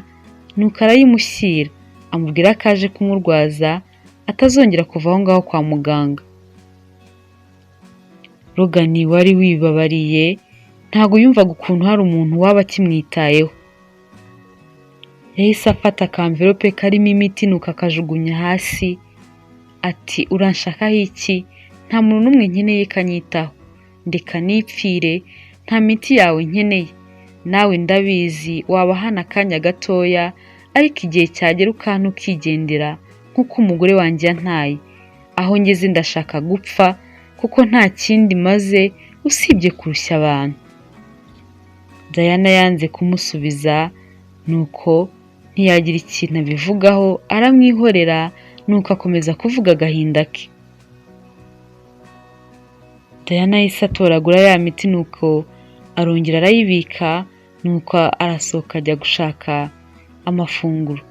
nuko arayimushyira, amubwira ko aje kumurwaza atazongera kuva aho ngaho kwa muganga. Logan wari wibabariye ntabwo yumvaga ukuntu hari umuntu waba akimwitayeho. Yahise afata akamverope karimo imiti nuko akajugunya hasi, ati: "Uranshakaho iki? Nta muntu n'umwe nkeneye kanyitaho, ndeka nipfire, nta miti yawe nkeneye. Nawe ndabizi waba hano akanya gatoya, ariko igihe cyagera ukantu ukigendera nk'uko umugore wanjye yantaye. Aho ngeze ndashaka gupfa, kuko nta kindi maze usibye kurushya abantu." Diana yanze kumusubiza, nuko ntiyagira ikintu abivugaho, aramwihorera, nuko akomeza kuvuga agahinda ke. Diana yahise atoragura ya miti, nuko arongera arayibika, nuko arasohoka ajya gushaka amafunguro.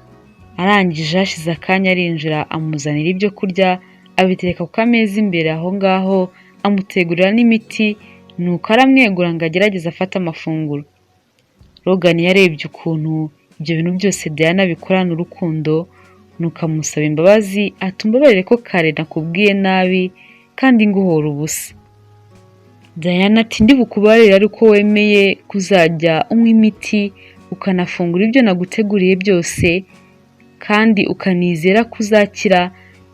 Arangije hashize akanya arinjira, amuzanira ibyo kurya, abitereka ku kameza imbere aho ngaho, amutegurira n'imiti, nuko aramwegura ngo agerageze afate amafunguro. Logan yarebye ukuntu ibyo bintu byose Diana abikorana urukundo, nuko amusaba imbabazi, ati: "Umbabarire ko kare nakubwiye nabi kandi nguhora ubusa." Diana ati: "Ndi bukubarire ariko wemeye kuzajya unywa imiti, ukanafungura ibyo naguteguriye byose, kandi ukanizera ko uzakira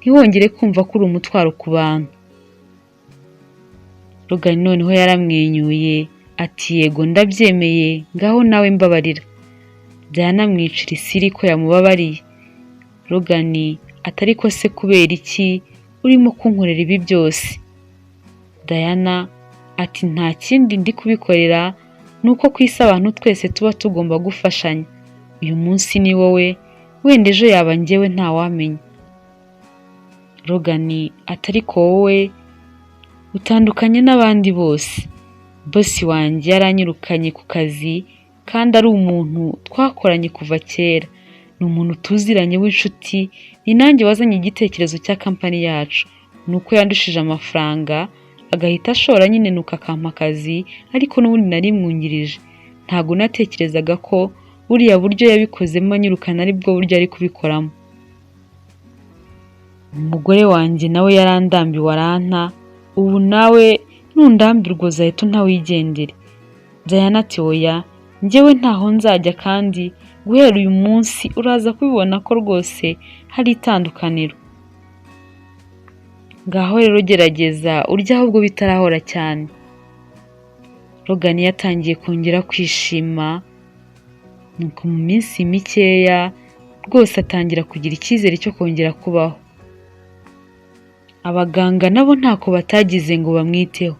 ntiwongere kumva ko uri umutwaro ku bantu." Logan noneho yaramwenyuye, ati: "Yego ndabyemeye, ngaho nawe mbabarira." Diana amwicira isiri ko yamubabariye. Logan ati: "Ariko se kubera iki urimo kunkorera ibi byose?" Diana ati: "Nta kindi ndi kubikorera, ni uko ku isi abantu twese tuba tugomba gufashanya. Uyu munsi ni wowe, wenda ejo yaba njyewe, ntawamenya." Logan ati ariko wowe utandukanye n'abandi bose. Boss wanjye yaranyirukanye ku kazi kandi ari umuntu twakoranye kuva kera. Ni umuntu tuziranye w'inshuti, ni nanjye wazanye igitekerezo cya kampani yacu. Ni uko yandushije amafaranga agahita ashora nyine nuko akampa akazi, ariko n'ubundi nari mwungirije. Ntabwo natekerezaga ko buriya buryo yabikozemo anyirukana aribwo buryo ari kubikoramo. Umugore wanjye nawe yarandambiwe aranta, ubu nawe nundambirwa uzahita unta wigendere. Diana ati oya, njyewe ntaho nzajya kandi guhera uyu munsi uraza kubibona ko rwose hari itandukaniro. Ngaho rero gerageza urye ahubwo bitarahora cyane. Logan yatangiye kongera kwishima, nuko mu minsi mikeya rwose atangira kugira icyizere cyo kongera kubaho. Abaganga nabo ntako batagize ngo bamwiteho.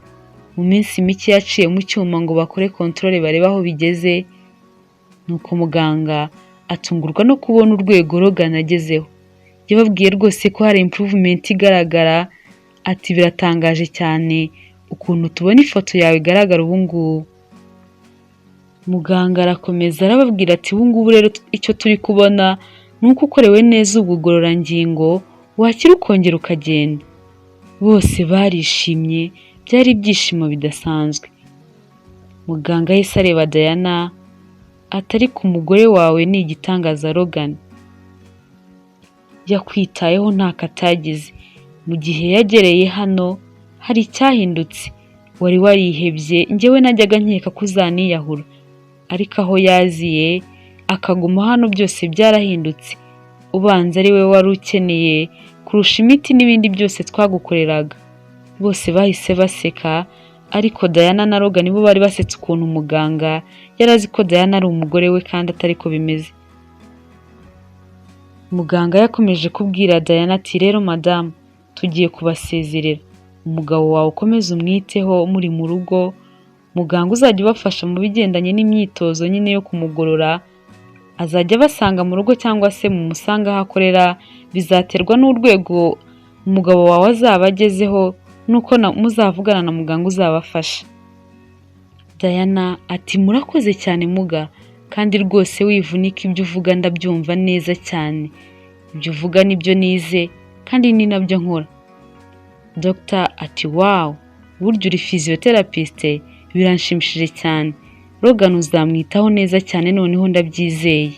Mu minsi mike yaciye mu cyuma ngo bakore contrôle barebe aho bigeze, nuko muganga atungurwa no kubona urwego Logan agezeho. Yababwiye rwose ko hari improvement igaragara, ati biratangaje cyane ukuntu tubona ifoto yawe igaragara ubu ngubu. Muganga arakomeza arababwira ati ubu ngubu rero icyo turi kubona ni uko ukorewe neza ubugororangingo wakira ukongera ukagenda. Bose barishimye, byari ibyishimo bidasanzwe. Muganga yahise areba Diana ati ariko umugore wawe ni igitangaza Logan. Yakwitayeho ntako atagize. Mu gihe yagereye hano hari icyahindutse. Wari warihebye, njyewe najyaga nkeka ko uzaniyahura. Ariko aho yaziye akaguma hano byose byarahindutse. Ubanza ari we wari ukeneye kurusha imiti n'ibindi byose twagukoreraga. Bose bahise baseka, ariko Diana na Logan bo bari basetse ukuntu muganga yari azi ko Diana ari umugore we kandi atari ko bimeze. Muganga yakomeje kubwira Diana ati rero madamu, tugiye kubasezerera. Umugabo wawe ukomeze umwiteho muri mu rugo, muganga uzajya ubafasha mu bigendanye n'imyitozo nyine yo kumugorora, azajya abasanga mu rugo cyangwa se mumusange aho akorera, bizaterwa n'urwego umugabo wawe azaba agezeho nuko muzavugana na muganga uzabafasha. Diana ati murakoze cyane muga, kandi rwose wivunika ibyo uvuga ndabyumva neza cyane. Ibyo uvuga nibyo nize kandi ni nabyo nkora. Dr ati wow, burya uri physiotherapist, biranshimishije cyane. Logan uzamwitaho neza cyane noneho ndabyizeye.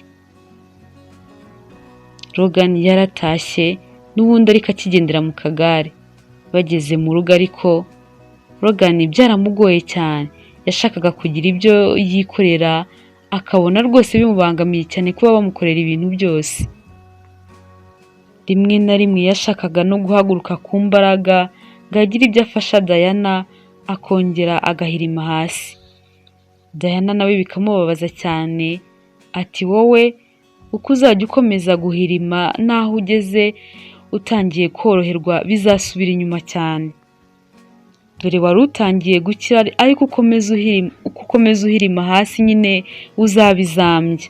Logan yaratashye n'ubundi ariko akigendera mu kagare. Bageze mu rugo ariko Logan byaramugoye cyane. Yashakaga kugira ibyo yikorera akabona rwose bimubangamiye cyane kuba bamukorera ibintu byose. Rimwe na rimwe yashakaga no guhaguruka ku mbaraga ngo agire ibyo afasha Diana, akongera agahirima hasi. Diana nawe bikamubabaza cyane, ati wowe uko uzajya ukomeza guhirima n'aho ugeze utangiye koroherwa bizasubira inyuma cyane. Dore wari utangiye gukira ariko uko ukomeza uhirima hasi nyine uzabizambya.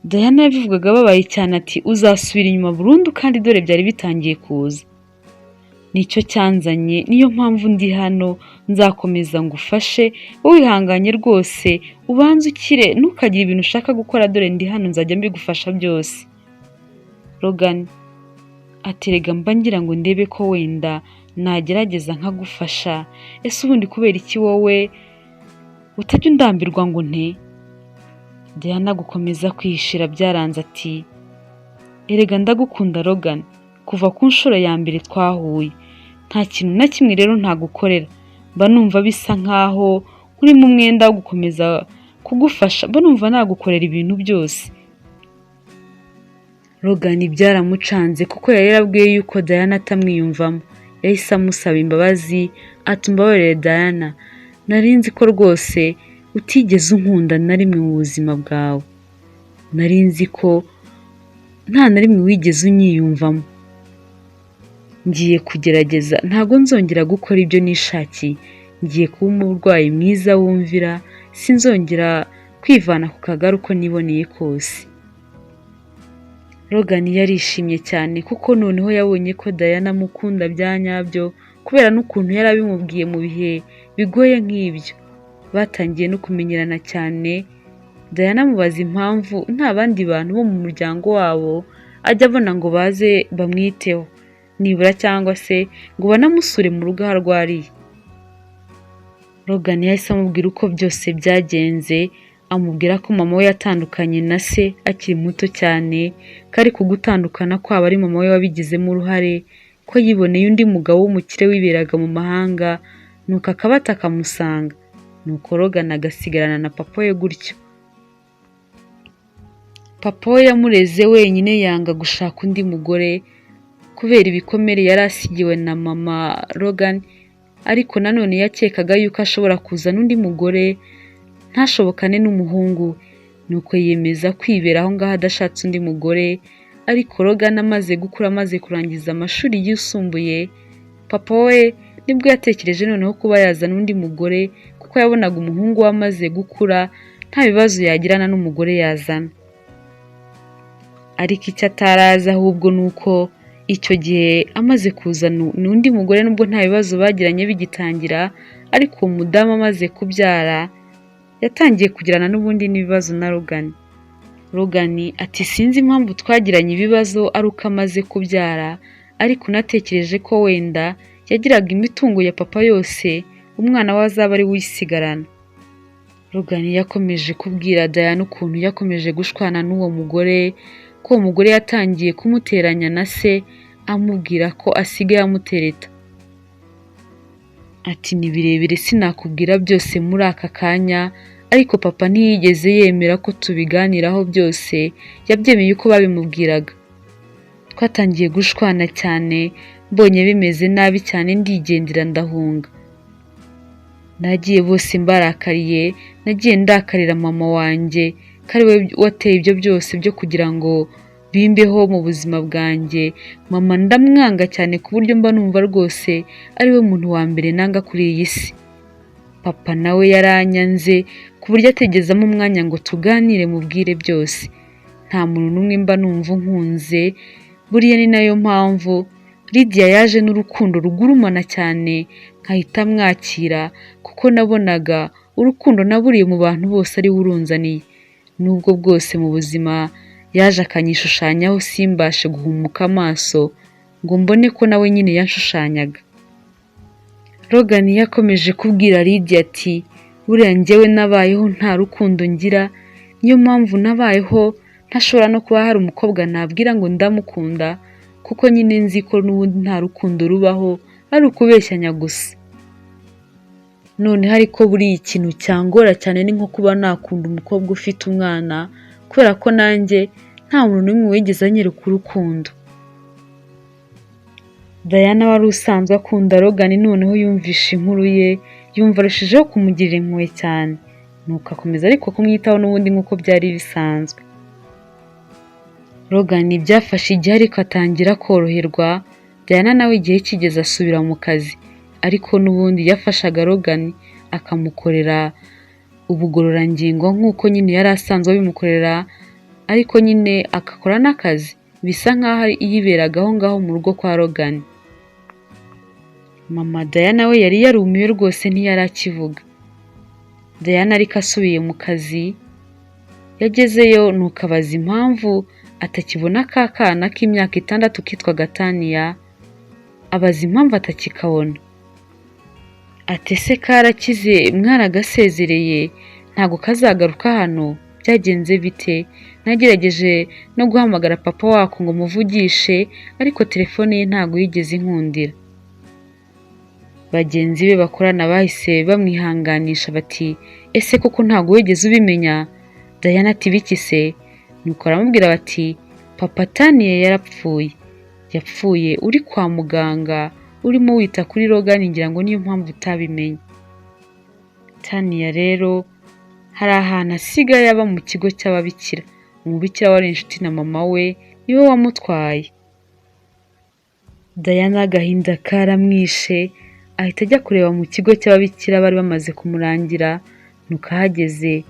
Diana yabivugaga ababaye cyane ati uzasubira inyuma burundu kandi dore byari bitangiye kuza. Nicyo cyanzanye, niyo mpamvu ndi hano, nzakomeza ngufashe, wowe wihanganye rwose ubanze ukire, ntukagire ibintu ushaka gukora dore ndi hano nzajya mbigufasha byose. Logan ati rega mba ngira ngo ndebe ko wenda nagerageza nkagufasha, ese ubundi kubera iki wowe utajya undambirwa ngo nte? Diana gukomeza kwihishira byaranze ati erega ndagukunda Logan, kuva ku nshuro ya mbere twahuye, nta kintu na kimwe rero ntagukorera, mba numva bisa nkaho nkurimo umwenda wo gukomeza kugufasha, mba numva nagukorera ibintu byose. Logan byaramucanze kuko yari yarabwiye yuko Diana atamwiyumvamo. Yahise amusaba imbabazi ati umbabarire Diana, nari nzi ko rwose utigeze unkunda na rimwe mu buzima bwawe. Nari nzi ko nta na rimwe wigeze unyiyumvamo. Ngiye kugerageza, ntabwo nzongera gukora ibyo nishakiye. Ngiye kuba umurwayi mwiza wumvira, sinzongera kwivana ku kagare uko niboneye kose. Logan yarishimye cyane kuko noneho yabonye ko Diana amukunda bya nyabyo kubera n'ukuntu yari abimubwiye mu bihe bigoye nk'ibyo. Batangiye no kumenyerana cyane, Diana amubaza impamvu nta bandi bantu bo mu muryango wabo ajya abona ngo baze bamwiteho nibura cyangwa se ngo banamusure mu rugo aho arwariye. Logan yahise amubwira uko byose byagenze, amubwira ko mama we yatandukanye na se akiri muto cyane, ko ariko gutandukana kwabo ari mama we wabigizemo uruhare, ko yiboneye undi mugabo w'umukire wiberaga mu mahanga, nuko akabata akamusanga, nuko Logan agasigarana na papa we gutyo. Papa we yamureze wenyine yanga gushaka undi mugore kubera ibikomere yari asigiwe na mama Logan, ariko nanone yakekaga yuko ashobora kuzana undi mugore ntashobokane n'umuhungu we, nuko yiyemeza kwibera aho ngaho adashatse undi mugore. Ariko Logan amaze gukura, amaze kurangiza amashuri yisumbuye, papa we nibwo yatekereje noneho kuba yazana undi mugore kuko yabonaga umuhungu we amaze gukura nta bibazo yagirana n'umugore yazana. Ariko icyo atari azi ahubwo ni uko icyo gihe amaze kuzana undi mugore, nubwo nta bibazo bagiranye bigitangira, ariko uwo mudamu amaze kubyara yatangiye kugirana n'ubundi n'ibibazo na Logan. Logan ati sinzi impamvu twagiranye ibibazo ari uko amaze kubyara, ariko natekereje ko wenda yagiraga imitungo ya papa yose umwana we azaba ari we uyisigarana. Logan yakomeje kubwira Diana ukuntu yakomeje gushwana n'uwo mugore, ko uwo mugore yatangiye kumuteranya na se amubwira ko asigaye amutereta. Ati ni birebire sinakubwira byose muri aka kanya, ariko papa ntiyigeze yemera ko tubiganiraho byose, yabyemeye uko babimubwiraga. Twatangiye gushwana cyane, mbonye bimeze nabi cyane ndigendera ndahunga. Nagiye bose mbarakariye, nagiye ndakarira mama wanjye ko ari we wateye ibyo byose byo kugira ngo bimbeho mu buzima bwanjye. Mama ndamwanga cyane ku buryo mba numva rwose ari we muntu wa mbere nanga kuri iyi si. Papa nawe yaranyanze ku buryo ategezamo umwanya ngo tuganire mubwire byose. Nta muntu n'umwe mba numva unkunze, buriya ni nayo mpamvu Lydia yaje n'urukundo rugurumana cyane nkahita mwakira, kuko nabonaga urukundo naburiye mu bantu bose ari we urunzaniye. Nubwo bwose mu buzima yaje akanyishushanyaho simbashe guhumuka amaso ngo mbone ko nawe nyine yanshushanyaga. Logan yakomeje kubwira Lydia ati buriya njyewe nabayeho nta rukundo ngira, niyo mpamvu nabayeho ntashobora no kuba hari umukobwa nabwira ngo ndamukunda, kuko nyine nzi ko n'ubundi nta rukundo rubaho ari ukubeshyanya gusa. Noneho ariko buriya ikintu cyangora cyane ni nko kuba nakunda umukobwa ufite umwana, kubera ko nanjye nta muntu n'umwe wigeze anyereka urukundo. Diana wari usanzwe akunda Logan noneho yumvishe inkuru ye, yumva arushijeho kumugirira impuhwe cyane, nuko akomeza ariko kumwitaho n'ubundi nk'uko byari bisanzwe. Logan byafashe igihe ariko atangira koroherwa, Diana nawe igihe kigeze asubira mu kazi, ariko n'ubundi yafashaga Logan akamukorera ubugororangingo nk'uko nyine yari asanzwe abimukorera, ariko nyine agakora n'akazi, bisa nk'aho yiberaga aho ngaho mu rugo kwa Logan. Mama Diana we yari yarumiwe rwose ntiyari akivuga. Diana ariko asubiye mu kazi, yagezeyo nuko abaza impamvu atakibona ka kana k'imyaka 6 kitwaga Tania, abaza impamvu atakikabona. Ati ese karakize mwaragasezereye ntabwo kazagaruka hano, byagenze bite? Nagerageje no guhamagara papa wako ngo muvugishe, ariko telefone ye ntabwo yigeze inkundira. Bagenzi be bakorana bahise bamwihanganisha bati ese koko ntabwo wigeze ubimenya? Diana ati biki se? Nuko aramubwira bati papa Tania yarapfuye, yapfuye uri kwa muganga urimo wita kuri Logan, ngira ngo niyo mpamvu utabimenye. Tania rero hari ahantu asigaye aba mu kigo cy'ababikira, umubikira wari inshuti na mama we niwe wamutwaye. Diana agahinda karamwishe ahita ajya kureba mu kigo cy'ababikira bari bamaze kumurangira, nuko ahageze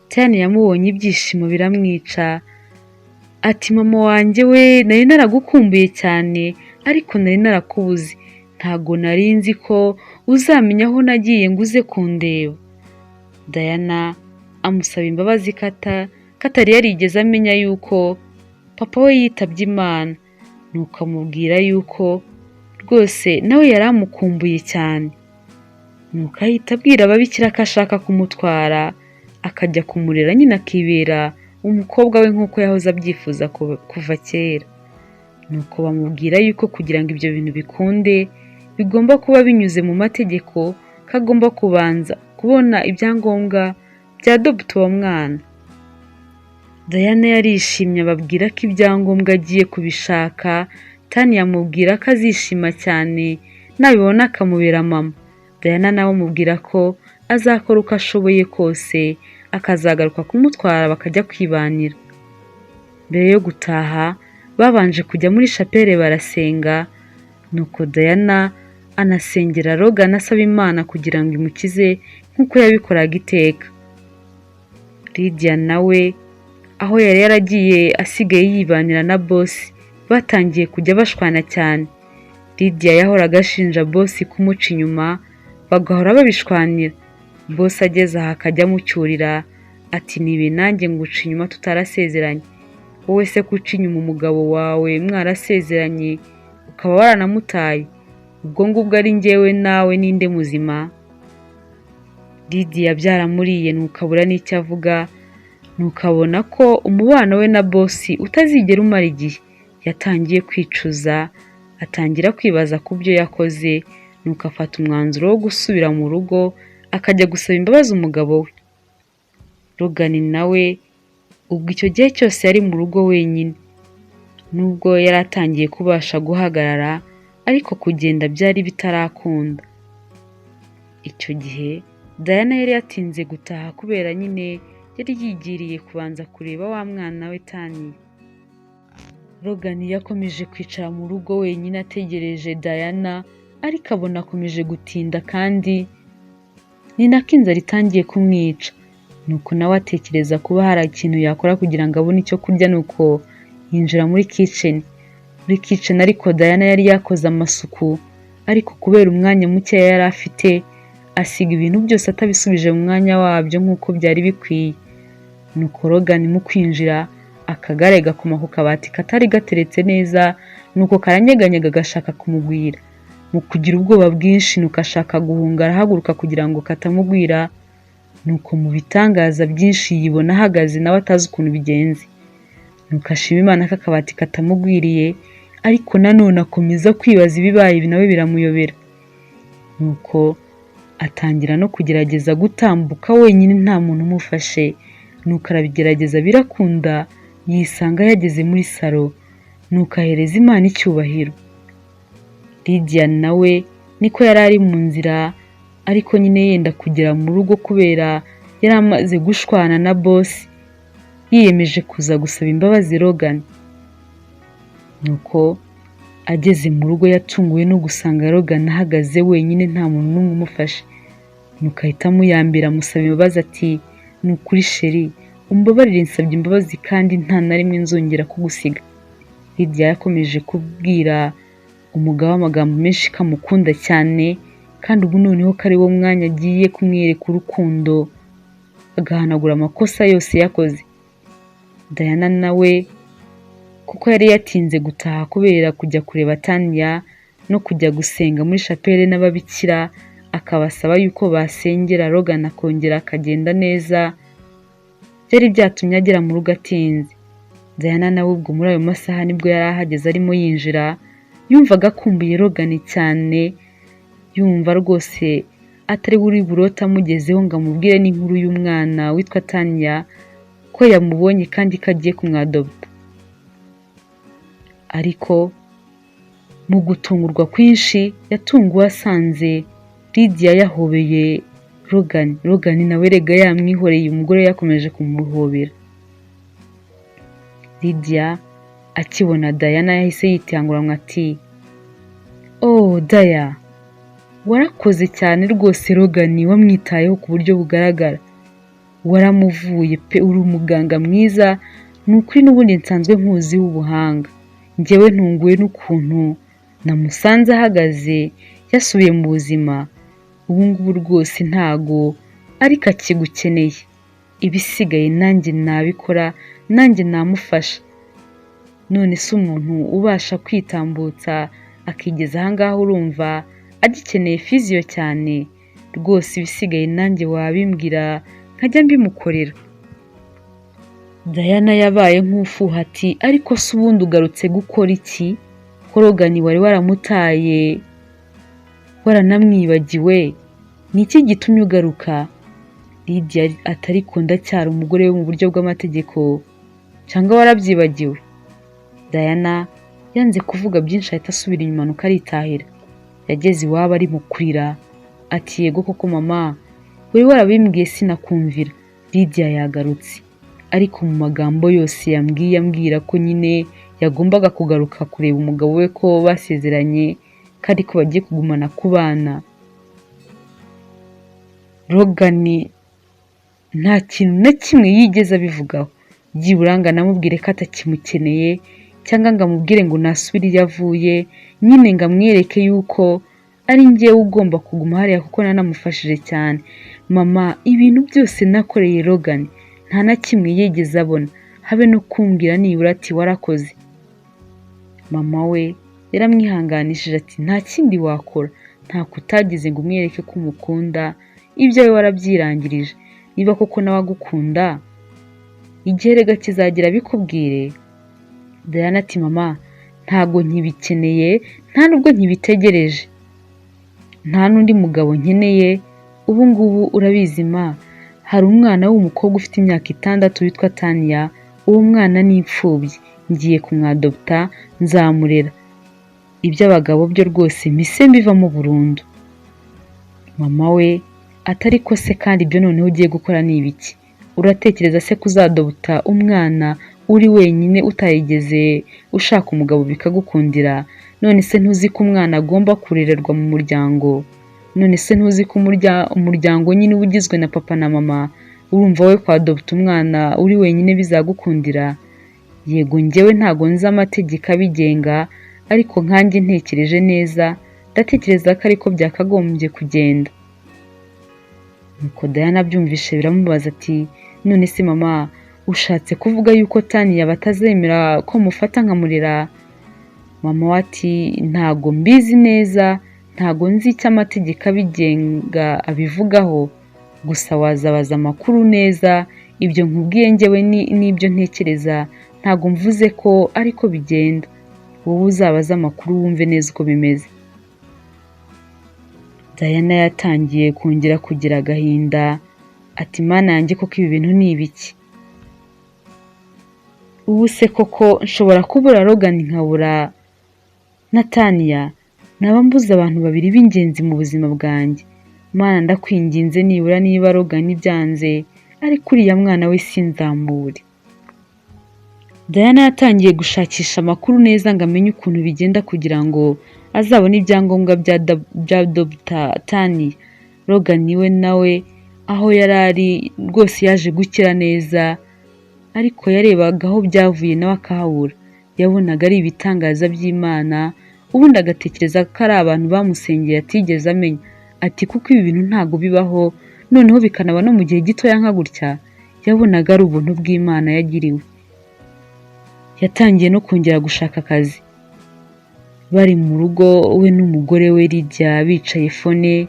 Tania yamubonye ibyishimo biramwica, Ati mama wanjye we, nari naragukumbuye cyane ariko nari narakubuze, ntago nari nzi ko uzamenya aho nagiye ngo uze kundeba. Diana amusaba imbabazi katari yarigeze amenya yuko papa we yitabye Imana, nuko amubwira yuko rwose nawe yari amukumbuye cyane. Nuko ahita abwira ababikira ko ashaka kumutwara akajya kumurera nyine akibera umukobwa we nk'uko yahoze abyifuza kuva kera. Nuko bamubwira yuko kugira ngo ibyo bintu bikunde bigomba kuba binyuze mu mategeko, ko agomba kubanza kubona ibyangombwa bya adopta uwo mwana. Diana yarishimye ababwira ko ibyangombwa agiye kubishaka. Tania amubwira ko azishima cyane nabibona akamubera mama. Diana nawe amubwira ko azakora uko ashoboye kose akazagaruka kumutwara bakajya kwibanira. Mbere yo gutaha babanje kujya muri chapelle barasenga, nuko Diana anasengera Logan asaba Imana kugira ngo imukize nk'uko yabikoraga iteka. Lydia nawe aho yari yaragiye asigaye yibanira na boss, batangiye kujya bashwana cyane. Lydia yahoraga ashinja boss kumuca inyuma, bagahora babishwanira. Boss ageze aha akajya amucyurira ati nibe nanjye nguca inyuma tutarasezeranye, wowe se kuca inyuma umugabo wawe mwarasezeranye ukaba waranamutaye, ubwo ngubwo ari njyewe nawe ninde muzima? Lydia byaramuriye nuko abura n'icyo avuga, nuko abona ko umubano we na boss utazigera umara igihe. Yatangiye kwicuza, atangira kwibaza ku byo yakoze, nuko afata umwanzuro wo gusubira mu rugo akajya gusaba imbabazi umugabo we. Logan nawe ubwo icyo gihe cyose yari mu rugo wenyine, nubwo yari atangiye kubasha guhagarara ariko kugenda byari bitarakunda. Icyo gihe Diana yari yatinze gutaha kubera nyine yari yigiriye kubanza kureba wa mwana we Tania. Logan yakomeje kwicara mu rugo wenyine ategereje Diana, ariko abona akomeje gutinda kandi ni nako inzara itangiye kumwica. Nuko nawe atekereza kuba hari ikintu yakora kugira ngo abone icyo kurya, nuko yinjira muri kitchen. Muri kitchen ariko Diana yari yakoze amasuku, ariko kubera umwanya muke yari afite asiga ibintu byose atabisubije mu mwanya wabyo nk'uko byari bikwiye. Nuko Logan mu kwinjira akagare gakoma ku kabati katari gateretse neza, nuko karanyeganyega gashaka kumugwira. Mu kugira ubwoba bwinshi nuko ashaka guhunga, arahaguruka kugira ngo katamugwira, nuko mu bitangaza byinshi yibona ahagaze nawe atazi ukuntu bigenze. Nuko ashima Imana ko akabati katamugwiriye, ariko nanone akomeza kwibaza ibibaye, ibi nawe biramuyobera. Nuko atangira no kugerageza gutambuka wenyine nta muntu umufashe, nuko arabigerageza birakunda, yisanga yageze muri salo, nuko ahereza Imana icyubahiro. Lydia nawe niko yari ari mu nzira ariko nyine yenda kugera mu rugo kubera yari amaze gushwana na boss, yiyemeje kuza gusaba imbabazi Logan. Nuko ageze mu rugo yatunguwe no gusanga Logan ahagaze wenyine nta muntu n'umwe umufashe. Nuko ahita amuyambira amusaba imbabazi ati ni ukuri chéri, umbabarire, nsabye imbabazi kandi nta na rimwe nzongera kugusiga. Lydia yakomeje kubwira umugabo amagambo menshi ko amukunda cyane, kandi ubu noneho ko ari wo mwanya agiye kumwereka urukundo agahanagura amakosa yose yakoze. Diana nawe kuko yari yatinze gutaha kubera kujya kureba Tania no kujya gusenga muri chapelle n'ababikira, akabasaba yuko basengera Logan akongera akagenda neza, byari byatumye agera mu rugo atinze. Diana nawe ubwo muri ayo masaha nibwo yari ahageze arimo yinjira, yumvaga akumbuye Logan cyane, yumva rwose atari buri burote amugezeho ngo amubwire n'inkuru y'umwana witwa Tania ko yamubonye kandi ko agiye kumwadopta. Ariko mu gutungurwa kwinshi yatunguwe asanze Lydia yahobeye Logan. Logan nawe rega yamwihoreye, umugore yakomeje kumuhobera. Lydia akibona Diana yahise yitanguranwa ati oh Daya, warakoze cyane rwose, Logan wamwitayeho ku buryo bugaragara, waramuvuye pe, uri umuganga mwiza. Ni ukuri n'ubundi nsanzwe nkuziho ubuhanga, njyewe ntunguwe n'ukuntu namusanze ahagaze yasubiye mu buzima, ubu ngubu rwose ntago ariko akigukeneye, ibisigaye nanjye nabikora, nanjye namufasha. None se umuntu ubasha kwitambutsa akigeza aha ngaha urumva agikeneye physio cyane? Rwose ibisigaye nanjye wabimbwira nkajya mbimukorera. Diana yabaye nk'ufuha ati: "Ariko se ubundi ugarutse gukora iki? Ko Logan wari waramutaye, waranamwibagiwe, ni iki gitumye ugaruka?" Lydia ati: "Ariko ndacyari umugore we mu buryo bw'amategeko, cyangwa warabyibagiwe?" Diana yanze kuvuga byinshi, ahita asubira inyuma nuko aritahira. Yageze iwabo ari mu kurira ati: "Yego koko mama, wari warabimbwiye sinakumvira, Lydia yagarutse, ariko mu magambo yose yambwiye ambwira ko nyine yagombaga kugaruka kureba umugabo we, ko basezeranye kandi ko bagiye kugumana kubana. Logan nta kintu na kimwe yigeze abivugaho, byibura ngo anamubwire ko atakimukeneye, cyangwa ngo amubwire ngo nasubire iyo avuye, nyine ngo amwereke yuko ari njyewe ugomba kuguma hariya kuko nanamufashije cyane. Mama, ibintu byose nakoreye Logan nta na kimwe yigeze abona, habe no kumbwira nibura ati warakoze." Mama we yaramwihanganishije ati: "Nta kindi wakora, ntako utagize ngo umwereke ko umukunda, ibyawe warabyirangirije. Niba koko nawe agukunda, igihe rega kizagira bikubwire." Diana ati: "Mama, ntago nkibikeneye, nta nubwo nkibitegereje, nta n'undi mugabo nkeneye ubu ngubu. Urabizi ma, hari umwana w'umukobwa ufite imyaka 6 witwa Tania. Uwo mwana ni imfubyi, ngiye kumwadopta, nzamurera. Iby'abagabo byo rwose mpise mbivamo burundu." Mama we atari ko se kandi ibyo noneho ugiye gukora ni ibiki? Uratekereza se kuzadopta umwana uri wenyine, utarigeze ushaka umugabo, bikagukundira? None se ntuzi ko umwana agomba kurererwa mu muryango? None se ntuzi ko umuryango nyine uba ugizwe na papa na mama? Urumva wowe kwadopta umwana uri wenyine bizagukundira? Yego, njyewe ntago nzi amategeko abigenga, ariko nkanjye ntekereje neza, ndatekereza ko ariko byakagombye kugenda." Nuko Diana abyumvishe biramubaza ati: "None se mama, ushatse kuvuga yuko Tania batazemera ko mufata nkamurera?" Mama we ati: "Ntago mbizi neza, ntago nzi icyo amategeko abigenga abivugaho, gusa wazabaza amakuru neza. Ibyo nkubwiye njyewe n'ibyo ntekereza, ntago mvuze ko ariko bigenda. Wowe uzabaze amakuru wumve neza uko bimeze." Diana yatangiye kongera kugira agahinda ati: "Mana yanjye, koko ibi bintu ni ibiki? Ubu se koko nshobora kubura Logan nkabura na Tania? Naba mbuze abantu babiri b'ingenzi mu buzima bwanjye. Mana, ndakwinginze, nibura niba Logan byanze, ariko uriya mwana we sinzamubure." Diana yatangiye gushakisha amakuru neza ngo amenye ukuntu bigenda kugira ngo azabone ibyangombwa bya Dr Tania. Logan we nawe aho yari ari rwose yaje gukira neza, ariko yarebaga aho byavuye nawe akahabura. Yabonaga ari ibitangaza by'Imana, ubundi agatekereza ko ari abantu bamusengeye atigeze amenya, ati kuko ibi bintu ntabwo bibaho, noneho bikanaba no mu gihe gitoya nka gutya. Yabonaga ari ubuntu bw'Imana yagiriwe. Yatangiye no kongera gushaka akazi. Bari mu rugo we n'umugore we Lydia bicaye, phone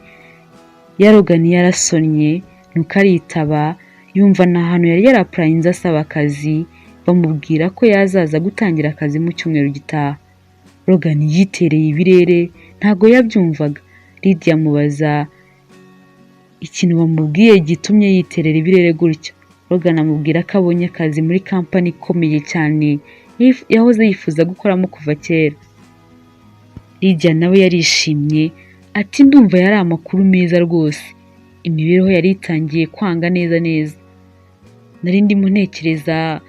ya Logan yarasonnye, nuko aritaba, yumva ni ahantu yari yarapplyinze asaba akazi, bamubwira ko yazaza gutangira akazi mu cyumweru gitaha. Logan yitereye ibirere, ntago yabyumvaga. Lydia amubaza ikintu bamubwiye gitumye yiterera ibirere gutyo. Logan amubwira ko abonye akazi muri kampani ikomeye cyane yahoze yifuza gukoramo kuva kera. Lydia nawe yarishimye ati: "Ndumva yari amakuru meza rwose, imibereho yari itangiye kwanga neza neza. Nari ndimo ntekereza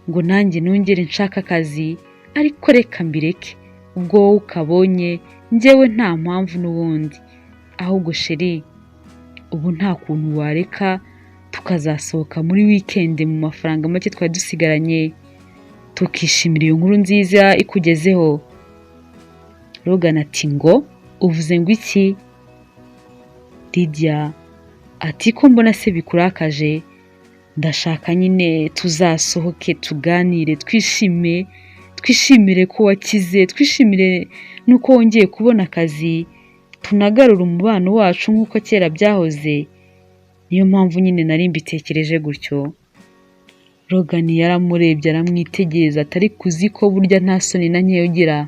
ngo nanjye nongere nshake akazi, ariko reka mbireke, ubwo wowe ukabonye njyewe nta mpamvu n'ubundi. Ahubwo chéri, ubu nta kuntu wareka tukazasohoka muri weekend mu mafaranga make twari dusigaranye?" tukishimira iyo nkuru nziza ikugezeho. Logan ati ngo uvuze ngo iki? Lydia ati ko mbona se bikurakaje, ndashaka nyine tuzasohoke tuganire, twishime, twishimire ko wakize, twishimire n'uko wongeye kubona akazi, tunagarure umubano wacu nk'uko kera byahoze. Niyo mpamvu nyine nari mbitekereje gutyo. Logan yaramurebye aramwitegereza atari kuzi ko burya nta soni na nkeya ugira.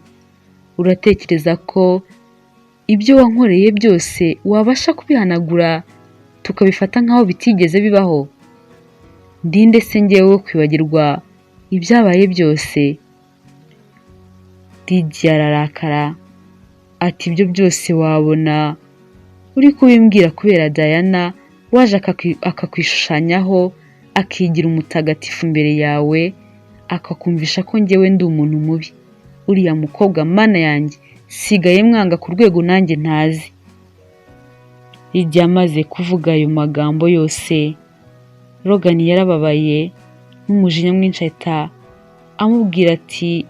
Uratekereza ko ibyo wankoreye byose wabasha kubihanagura tukabifata nk'aho bitigeze bibaho? Ndinde se njyewe wo kwibagirwa ibyabaye byose? Lydia ararakara ati ibyo byose wabona uri kubimbwira kubera Diana waje akakwishushanyaho, akigira umutagatifu imbere yawe, akakumvisha ko njyewe ndi umuntu mubi. Uriya mukobwa mana yanjye sigaye mwanga ku rwego nanjye ntazi. Lydia amaze kuvuga ayo magambo yose, Logan yarababaye n'umujinya mwinshi ahita amubwira ati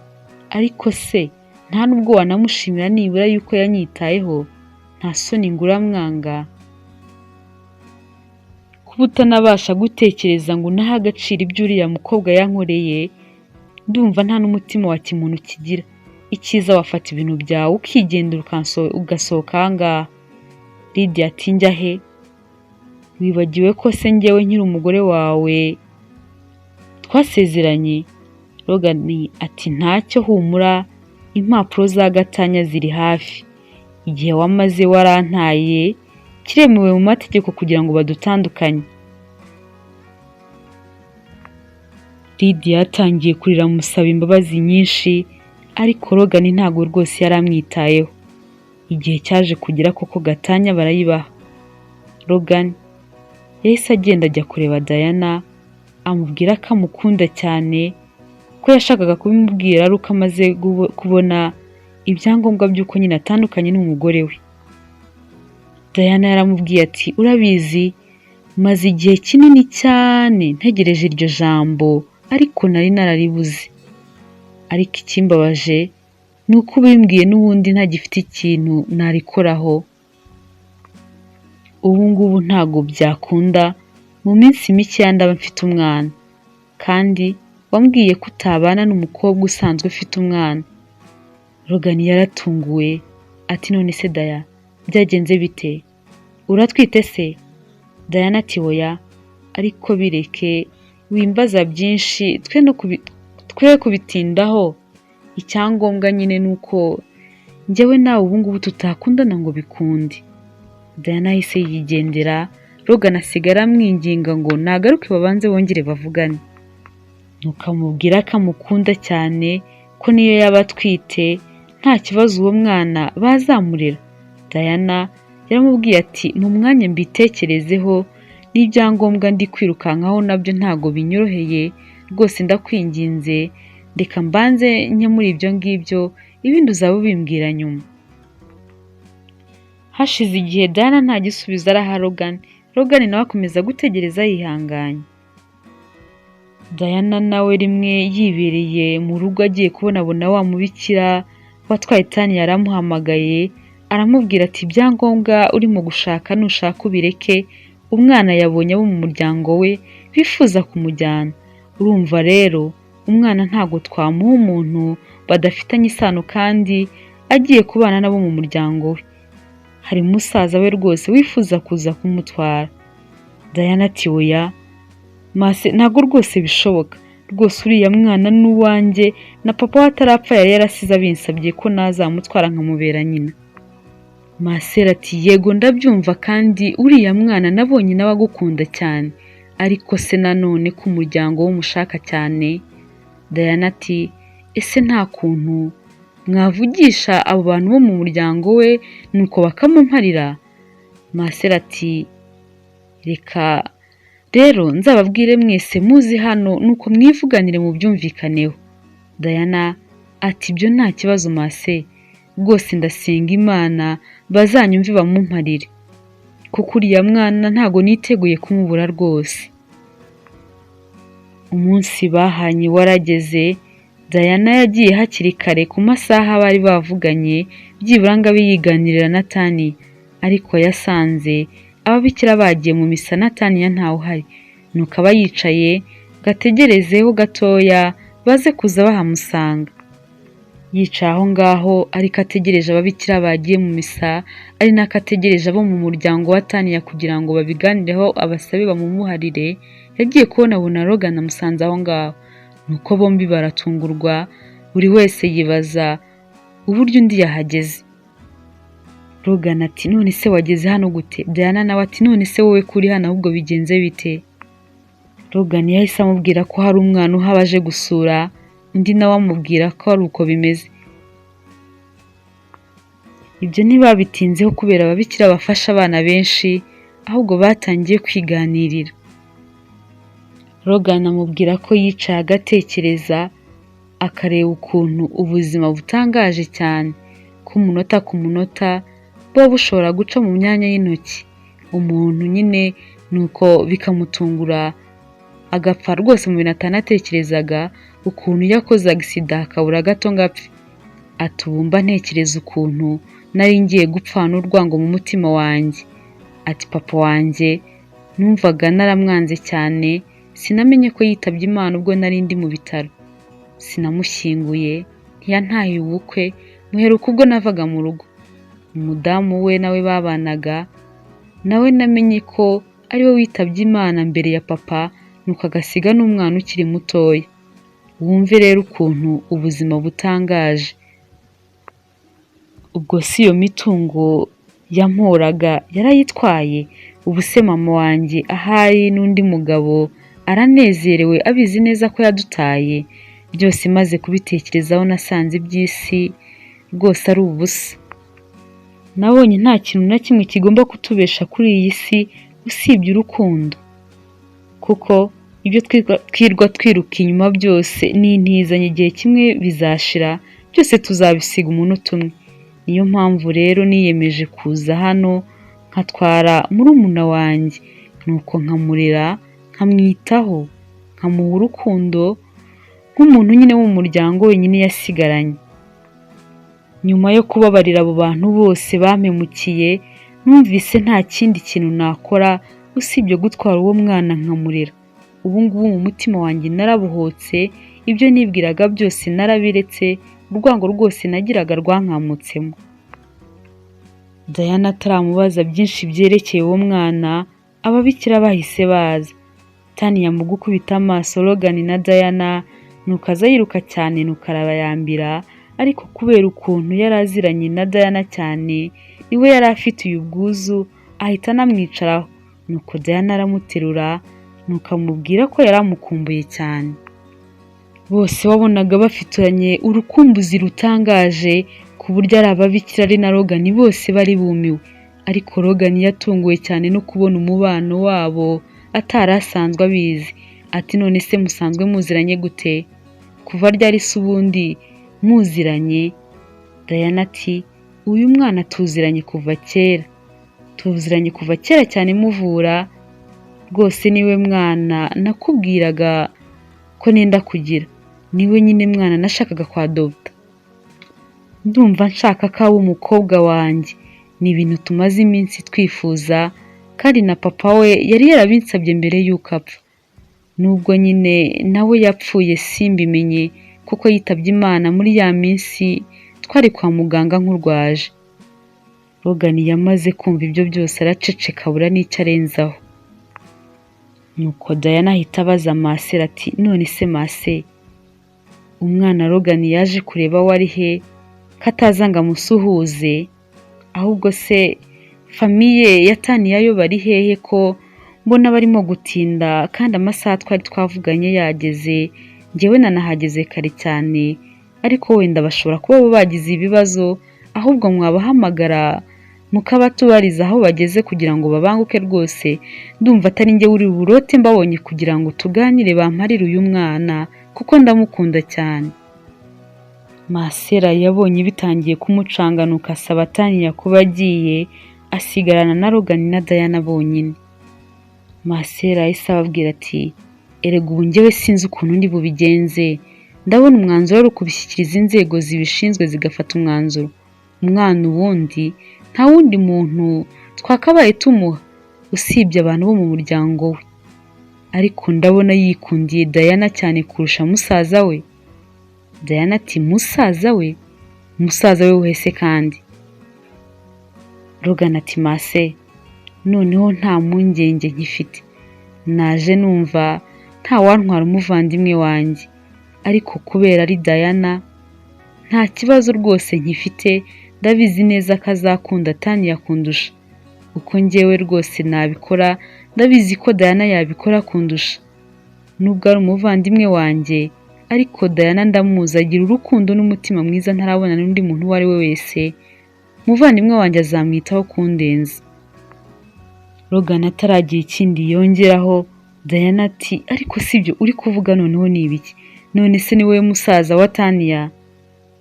ariko se nta nubwo wanamushimira nibura yuko yanyitayeho, nta soni ngo uramwanga? Kuba utanabasha gutekereza ngo unahe agaciro ibyo uriya mukobwa yankoreye, ndumva nta n'umutima wa kimuntu ukigira. Icyiza wafata ibintu byawe ukigendera ugasohoka aha ngaha. Lydia ati njya he? Wibagiwe ko se njyewe nkiri umugore wawe twasezeranye? Logan ati ntacyo humura, impapuro za gatanya ziri hafi. Igihe wamaze warantaye kiremewe mu mategeko kugira ngo badutandukanye. Lydia yatangiye kurira amusaba imbabazi nyinshi, ariko Logan ntabwo rwose yari amwitayeho. Igihe cyaje kugera koko gatanya barayibaha. Logan yahise agenda ajya kureba Diana, amubwira ko amukunda cyane, ko yashakaga kubimubwira ari uko amaze kubona ibyangombwa by'uko nyine atandukanye n'umugore we. Diana yaramubwiye ati urabizi, maze igihe kinini cyane ntegereje iryo jambo ariko nari nararibuze. Ariko ikimbabaje ni uko ubimbwiye n'ubundi ntagifite ikintu narikoraho. Ubu ngubu ntabwo byakunda, mu minsi mikeya ndaba mfite umwana, kandi wambwiye ko utabana n'umukobwa usanzwe ufite umwana. Logan yaratunguwe ati none se Daya byagenze bite? Uratwite se? Diana ati oya, ariko bireke wimbaza byinshi, twe kubitindaho. Icyangombwa nyine ni uko njyewe nawe ubu ngubu tutakundana ngo bikunde. Diana yahise yigendera, Logan asigara amwinginga ngo nagaruke babanze bongere bavugane. Nuko amubwira ko amukunda cyane, ko niyo yaba atwite nta kibazo uwo mwana bazamurera. Diana yaramubwiye ati mu mwanya mbitekerezeho, n'ibyangombwa ndi kwirukankaho nabyo ntago binyoroheye, rwose ndakwinginze reka mbanze nke muri ibyo ngibyo, ibindi uzaba ubimbwira nyuma. Hashize igihe Diana nta gisubizo araha Logan. Logan nawe akomeza gutegereza yihanganye. Diana nawe rimwe yibereye mu rugo agiye kubonabona wa mubikira watwaye Tani yaramuhamagaye, aramubwira ati ibyangombwa urimo gushaka nushaka ubireke, umwana yabonye abo mu muryango we bifuza kumujyana. Urumva rero umwana ntabwo twamuha umuntu badafitanye isano kandi agiye kubana nabo mu muryango we. Hari musaza we rwose wifuza kuza kumutwara. Diana ati oya, mase ntabwo rwose bishoboka. Rwose uriya mwana ni uwanjye, na papa we atarapfa yari yarasize abinsabye ko nazamutwara nkamubera nyina. Masera ati yego ndabyumva kandi uriya mwana nabonye nawe agukunda cyane, ariko se nanone ko umuryango we umushaka cyane. Diana ati ese nta kuntu mwavugisha abo bantu bo mu muryango we nuko bakamumparira? Masera ati reka rero nzababwire mwese muzi hano nuko mwivuganire mu byumvikaneho. Diana ati ibyo nta kibazo mase, rwose ndasenga Imana bazanyumve bamumparire, kuko uriya mwana ntago niteguye kumubura rwose. Umunsi bahanye warageze, Diana yagiye hakiri kare ku masaha bari bavuganye, byibura ngo abe yiganirira na Tania, ariko yasanze ababikira bagiye mu misa na Tania ntawe uhari, nuko aba yicaye ngo ategerezeho gatoya baze kuza bahamusanga. Yicaye aho ngaho ariko ategereje ababikira bagiye mu misa, ari nako ategereje abo mu muryango wa Tania kugira ngo babiganireho abasabe bamumuharire, yagiye kubona abona Logan amusanze aho ngaho, nuko bombi baratungurwa, buri wese yibaza uburyo undi yahageze. Logan ati none se wageze hano gute? Diana nawe ati none se wowe kuri hano ahubwo bigenze bite? Logan yahise amubwira ko hari umwana uhaba aje gusura, undi nawe amubwira ko ari uko bimeze. Ibyo ntibabitinzeho kubera ababikira bafasha abana benshi, ahubwo batangiye kwiganirira. Logan amubwira ko yicaye agatekereza, akareba ukuntu ubuzima butangaje cyane, ko umunota ku munota buba bushobora guca mu myanya y'intoki, umuntu nyine nuko bikamutungura agapfa rwose mu bintu atanatekerezaga, ukuntu yakoze agisida akabura gato ngo apfe. Ati ubu mba ntekereza ukuntu nari ngiye gupfana urwango mu mutima wanjye. Ati papa wanjye numvaga naramwanze cyane, sinamenye ko yitabye Imana ubwo nari ndi mu bitaro. Sinamushyinguye, ntiyantahiye ubukwe, muheruka ubwo navaga mu rugo. Umudamu we nawe babanaga, nawe namenye ko ariwe witabye Imana mbere ya papa, nuko agasiga n'umwana ukiri mutoya. Wumve rero ukuntu ubuzima butangaje. Ubwo si iyo mitungo yamporaga yarayitwaye? Ubu se mama wanjye ahari n'undi mugabo aranezerewe abizi neza ko yadutaye? Byose maze kubitekerezaho nasanze iby'isi rwose ari ubusa. Nabonye nta kintu na kimwe kigomba kutubesha kuri iyi si usibye urukundo, kuko ibyo twirwa twiruka inyuma byose ni intizanyo, igihe kimwe bizashira, byose tuzabisiga umunota umwe. Niyo mpamvu rero niyemeje kuza hano nkatwara murumuna wanjye, nuko nkamurera, nkamwitaho, nkamuha urukundo nk'umuntu nyine wo mu muryango wenyine yasigaranye. Nyuma yo kubabarira abo bantu bose bampemukiye, numvise nta kindi kintu nakora usibye gutwara uwo mwana nkamurera. Ubu ngubu mu mutima wanjye narabohotse, ibyo nibwiraga byose narabiretse, urwango rwose nagiraga rwankamutsemo. Diana ataramubaza byinshi byerekeye uwo mwana, ababikira bahise baza. Tania mu gukubita amaso Logan na Diana, nuko aza yiruka cyane nuko arabayambira, ariko kubera ukuntu yari aziranye na Diana cyane, niwe yari afitiye ubwuzu, ahita anamwicaraho. Nuko Diana aramuterura, nuko amubwira ko yari amukumbuye cyane. Bose wabonaga bafitanye urukumbuzi rutangaje, ku buryo ari ababikira ari na Logan bose bari bumiwe. Ariko Logan yatunguwe cyane no kubona umubano wabo atari asanzwe abizi. Ati none se musanzwe muziranye gute? Kuva ryari se ubundi muziranye? Diana ati uyu mwana tuziranye kuva kera, tuziranye kuva kera cyane muvura, rwose niwe mwana nakubwiraga ko nenda kugira, niwe nyine mwana nashakaga kwadopta. Ndumva nshaka ko aba umukobwa wanjye, ni ibintu tumaze iminsi twifuza, kandi na papa we yari yarabinsabye mbere y'uko apfa. Nubwo nyine nawe yapfuye simbimenye, kuko yitabye Imana muri ya minsi twari kwa muganga nkurwaje. Logan yamaze kumva ibyo byose araceceka abura n'icyo arenzaho. Nuko Diana ahita abaza Masera ati none se Mase, umwana Logan yaje kureba we ari he, ko ataza ngo amusuhuze? Ahubwo se famille ya Tania yo bari hehe ko mbona barimo gutinda kandi amasaha twari twavuganye yageze, njyewe nanahageze kare cyane, ariko wenda bashobora kuba bo bagize ibibazo, ahubwo mwabahamagara mukabatubariza aho bageze kugira ngo babanguke rwose, ndumva atari njye uri burote mbabonye kugira ngo tuganire bamparire uyu mwana kuko ndamukunda cyane. Masera yabonye bitangiye kumucanga nuko asaba Tania kuba agiye, asigarana na Logan na Diana bonyine. Masera yahise ababwira ati erega ubu njyewe sinzi ukuntu ndi bubigenze, Ndabona umwanzuro ari ukubishyikiriza inzego zibishinzwe zigafata umwanzuro. Umwana ubundi nta wundi muntu twakabaye tumuha usibye abantu bo mu muryango we, ariko ndabona yikundiye Diana cyane kurusha musaza we. Diana ati musaza we? Musaza we wese kandi? Logan ati mase, noneho nta mpungenge nkifite, naje numva nta wantwara umuvandimwe wanjye, ariko kubera ari Diana nta kibazo rwose nkifite, ndabizi neza ko azakunda Tania kundusha uko njyewe rwose nabikora, ndabizi ko Diana yabikora kundusha, nubwo ari umuvandimwe wanjye ariko Diana ndamuzi agira urukundo n'umutima mwiza ntarabona n'undi muntu uwo ari we wese, umuvandimwe wanjye azamwitaho kundenza. Logan ataragira ikindi yongeraho, Diana ati ariko sibyo uri kuvuga noneho ni ibiki? None se ni wowe musaza wa Tania?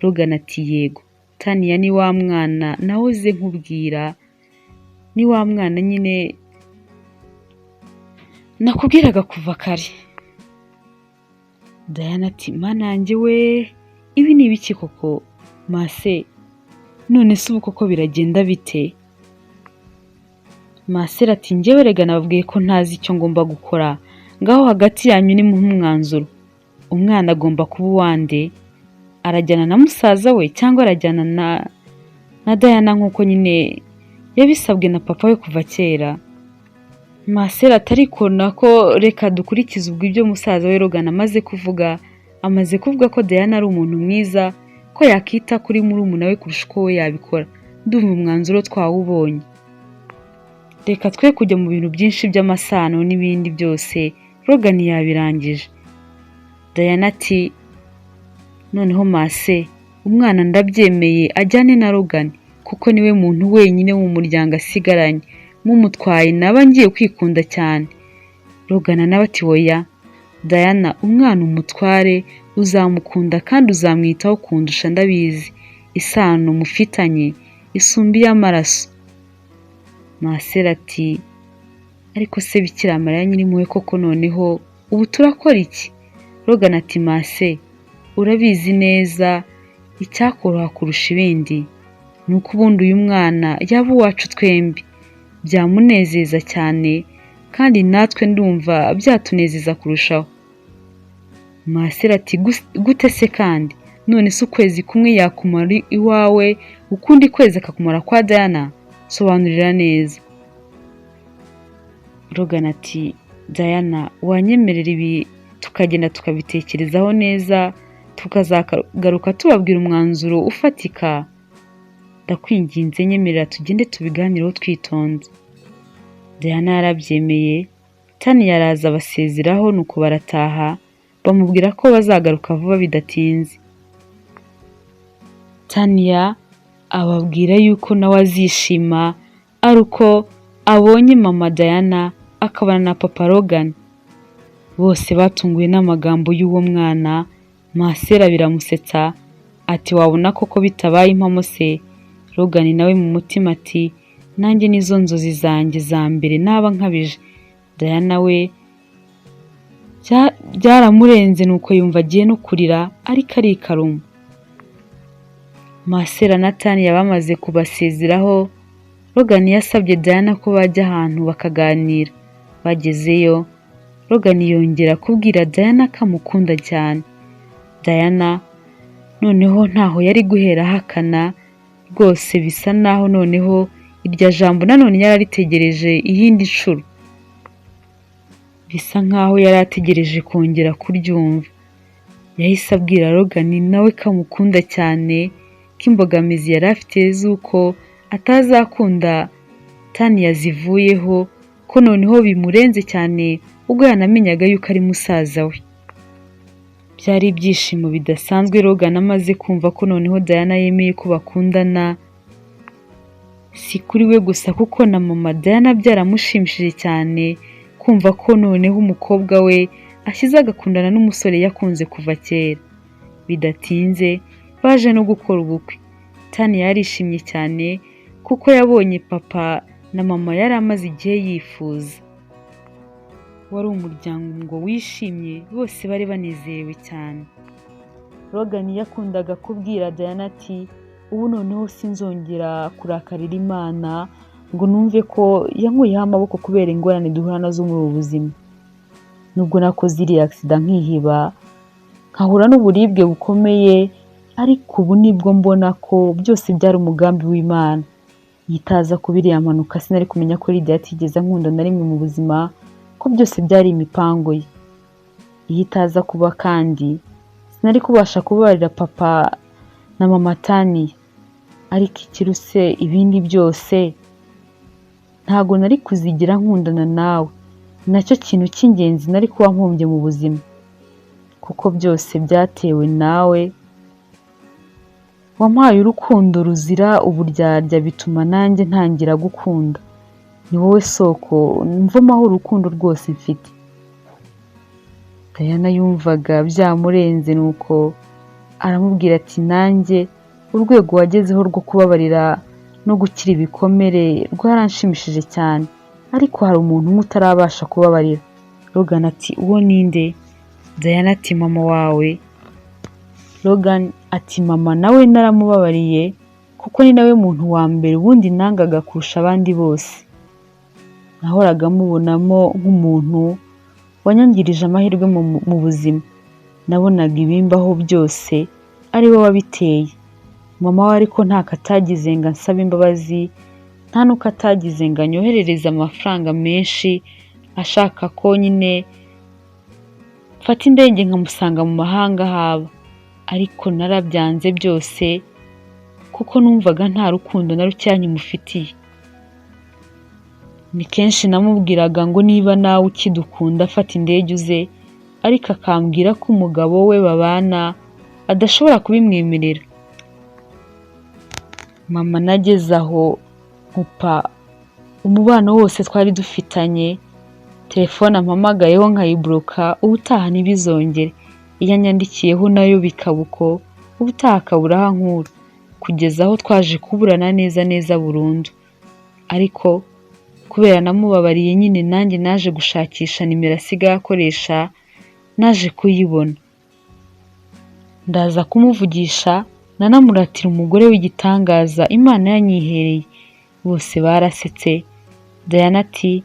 Logan ati yego, Tania ni wa mwana nahoze nkubwira, ni wa mwana nyine nakubwiraga kuva kare. Diana ati mana yanjye we, ibi ni ibiki koko? Mase, none se ubu koko biragenda bite? Masera ati njyewe rega nababwiye ko ntazi icyo ngomba gukora, ngaho hagati yanyu nimuhe umwanzuro. Umwana agomba kuba uwande? Arajyana na musaza we cyangwa arajyana na Diana nk'uko nyine yabisabwe na papa we kuva kera? Masera ati ariko nako reka dukurikize ubwo ibyo musaza we Logan amaze kuvuga, amaze kuvuga ko Diana ari umuntu mwiza, ko yakita kuri murumuna we kurusha uko we yabikora. Ndumva umwanzuro twawubonye. Reka twe kujya mu bintu byinshi by'amasano n'ibindi byose, Logan yabirangije. Diana ati noneho Mase, umwana ndabyemeye ajyane na Logan kuko niwe muntu wenyine wo mu muryango asigaranye, mumutwaye naba ngiye kwikunda cyane. Logan nawe ati oya, Diana umwana umutware uzamukunda kandi uzamwitaho kundusha ndabizi, isano mufitanye isumba iy'amaraso. Masera ati ariko se Bikira Mariya nyirimpuhwe koko noneho ubu turakora iki? Logan ati Mase, urabizi neza icyakoroha kurusha ibindi ni uko ubundi uyu mwana yaba uwacu twembi, byamunezeza cyane kandi natwe ndumva byatunezeza kurushaho. Masera ati gute se kandi? None se ukwezi kumwe yakumara iwawe ukundi kwezi akakumara kwa Diana? Sobanurira neza. Logan ati Diana wanyemerera ibi tukagenda tukabitekerezaho neza tukazagaruka tubabwira umwanzuro ufatika? Ndakwinginze nyemerera tugende tubiganireho twitonze. Diana yarabyemeye, Tania araza abasezeraho nuko barataha, bamubwira ko bazagaruka vuba bidatinze. Tania ababwira yuko nawe azishima ari uko abonye mama Diana akabana na papa Logan. Bose batunguwe n'amagambo y'uwo mwana, Masera biramusetsa ati wabona koko bitabaye impamo se? Logan nawe mu mutima ati nanjye nizo nzozi zanjye za mbere naba nkabije. Diana we byaramurenze nuko yumva agiye no kurira ariko arikaruma. Masera na Tania bamaze kubasezeraho, Logan yasabye Diana ko bajya ahantu bakaganira. Bagezeyo, Logan yongera kubwira Diana ko amukunda cyane. Diana noneho ntaho yari guhera ahakana rwose, bisa naho noneho iryo jambo nanone yari aritegereje iyindi nshuro, bisa nkaho yari ategereje kongera kuryumva. Yahise abwira Logan nawe ko amukunda cyane, ko imbogamizi yari afite z'uko atazakunda Tania zivuyeho, ko noneho bimurenze cyane ubwo yanamenyaga yuko ari musaza we. Byari ibyishimo bidasanzwe Logan amaze kumva ko noneho Diana yemeye ko bakundana, si kuri we gusa kuko na mama Diana byaramushimishije cyane kumva ko noneho umukobwa we ashyize agakundana n'umusore yakunze kuva kera. Bidatinze baje no gukora ubukwe. Tania yarishimye cyane kuko yabonye papa na mama yari amaze igihe yifuza. Wari umuryango wishimye, bose bari banezerewe cyane. Logan yakundaga kubwira Diana ati ubu noneho sinzongera kurakarira Imana ngo numve ko yankuyeho amaboko kubera ingorane duhura nazo muri ubu buzima. Nubwo nakoze iriya accident nkihiba, nkahura n'uburibwe bukomeye, ariko ubu nibwo mbona ko byose byari umugambi w'Imana. Iyo itaza kuba iriya mpanuka sinari kumenya ko Lydia atigeze ankunda na rimwe mu buzima, ko byose byari imipango ye. Iyo itaza kuba kandi sinari kubasha kubabarira papa na mama Tania. Ariko ikiruse ibindi byose, ntago nari kuzigira nkundana nawe. Nacyo kintu cy'ingenzi nari kuba mpombye mu buzima, kuko byose byatewe nawe. Wampaye urukundo ruzira uburyarya bituma nanjye ntangira gukunda. Ni wowe soko mvomaho urukundo rwose mfite. Diana yumvaga byamurenze, nuko aramubwira ati nanjye urwego wagezeho rwo kubabarira no gukira ibikomere rwaranshimishije cyane, ariko hari umuntu umwe utarabasha kubabarira. Logan ati uwo ninde? Diana ati mama wawe. Logan ati mama nawe naramubabariye kuko ni nawe muntu wa mbere ubundi nangaga kurusha abandi bose. Nahoraga mubonamo nk'umuntu wanyangirije amahirwe mu buzima. Nabonaga ibimbaho byose ari we wabiteye. Mama we ariko ntako atagize ngo ansabe imbabazi, nta n'uko atagize ngo anyoherereze amafaranga menshi ashaka ko nyine mfata indege nkamusanga mu mahanga haba. Ariko narabyanze byose kuko numvaga nta rukundo na rukeya nkimufitiye. Ni kenshi namubwiraga ngo niba nawe ukidukunda fata indege uze, ariko akambwira ko umugabo we babana adashobora kubimwemerera. Mama nageze aho nkupa umubano wose twari dufitanye, telefone ampamagayeho nkayiburoka, ubutaha ntibizongere. Iyo anyandikiyeho nayo bikaba uko, ubutaha akabura aho ankura, kugeza aho twaje kuburana neza neza burundu. Ariko kubera namubabariye nyine nanjye naje gushakisha nimero asigaye akoresha, naje kuyibona. Ndaza kumuvugisha, nanamuratira umugore w'igitangaza Imana yanyihereye. Bose barasetse. Diana ati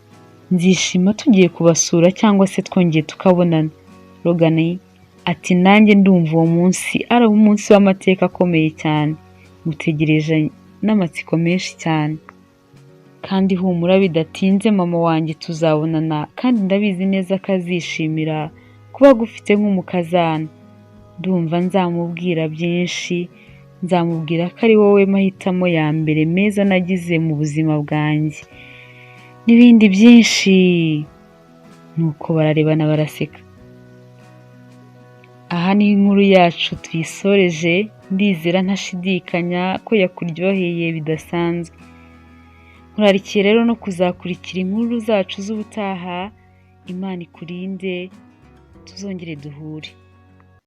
nzishima tugiye kubasura cyangwa se twongeye tukabonana. Logan ati nanjye ndumva uwo munsi ari umunsi w'amateka akomeye cyane. Mutegereje n'amatsiko menshi cyane. Kandi humura bidatinze mama wanjye tuzabonana, kandi ndabizi neza ko azishimira kuba agufite nk'umukazana. Ndumva nzamubwira byinshi, nzamubwira ko ari wowe mahitamo ya mbere meza nagize mu buzima bwanjye, n'ibindi byinshi. Nuko bararebana baraseka. Aha niho inkuru yacu tuyisoreje, ndizera ntashidikanya ko yakuryoheye bidasanzwe. Nkurarikiye rero no kuzakurikira inkuru zacu z'ubutaha. Imana ikurinde, tuzongere duhure.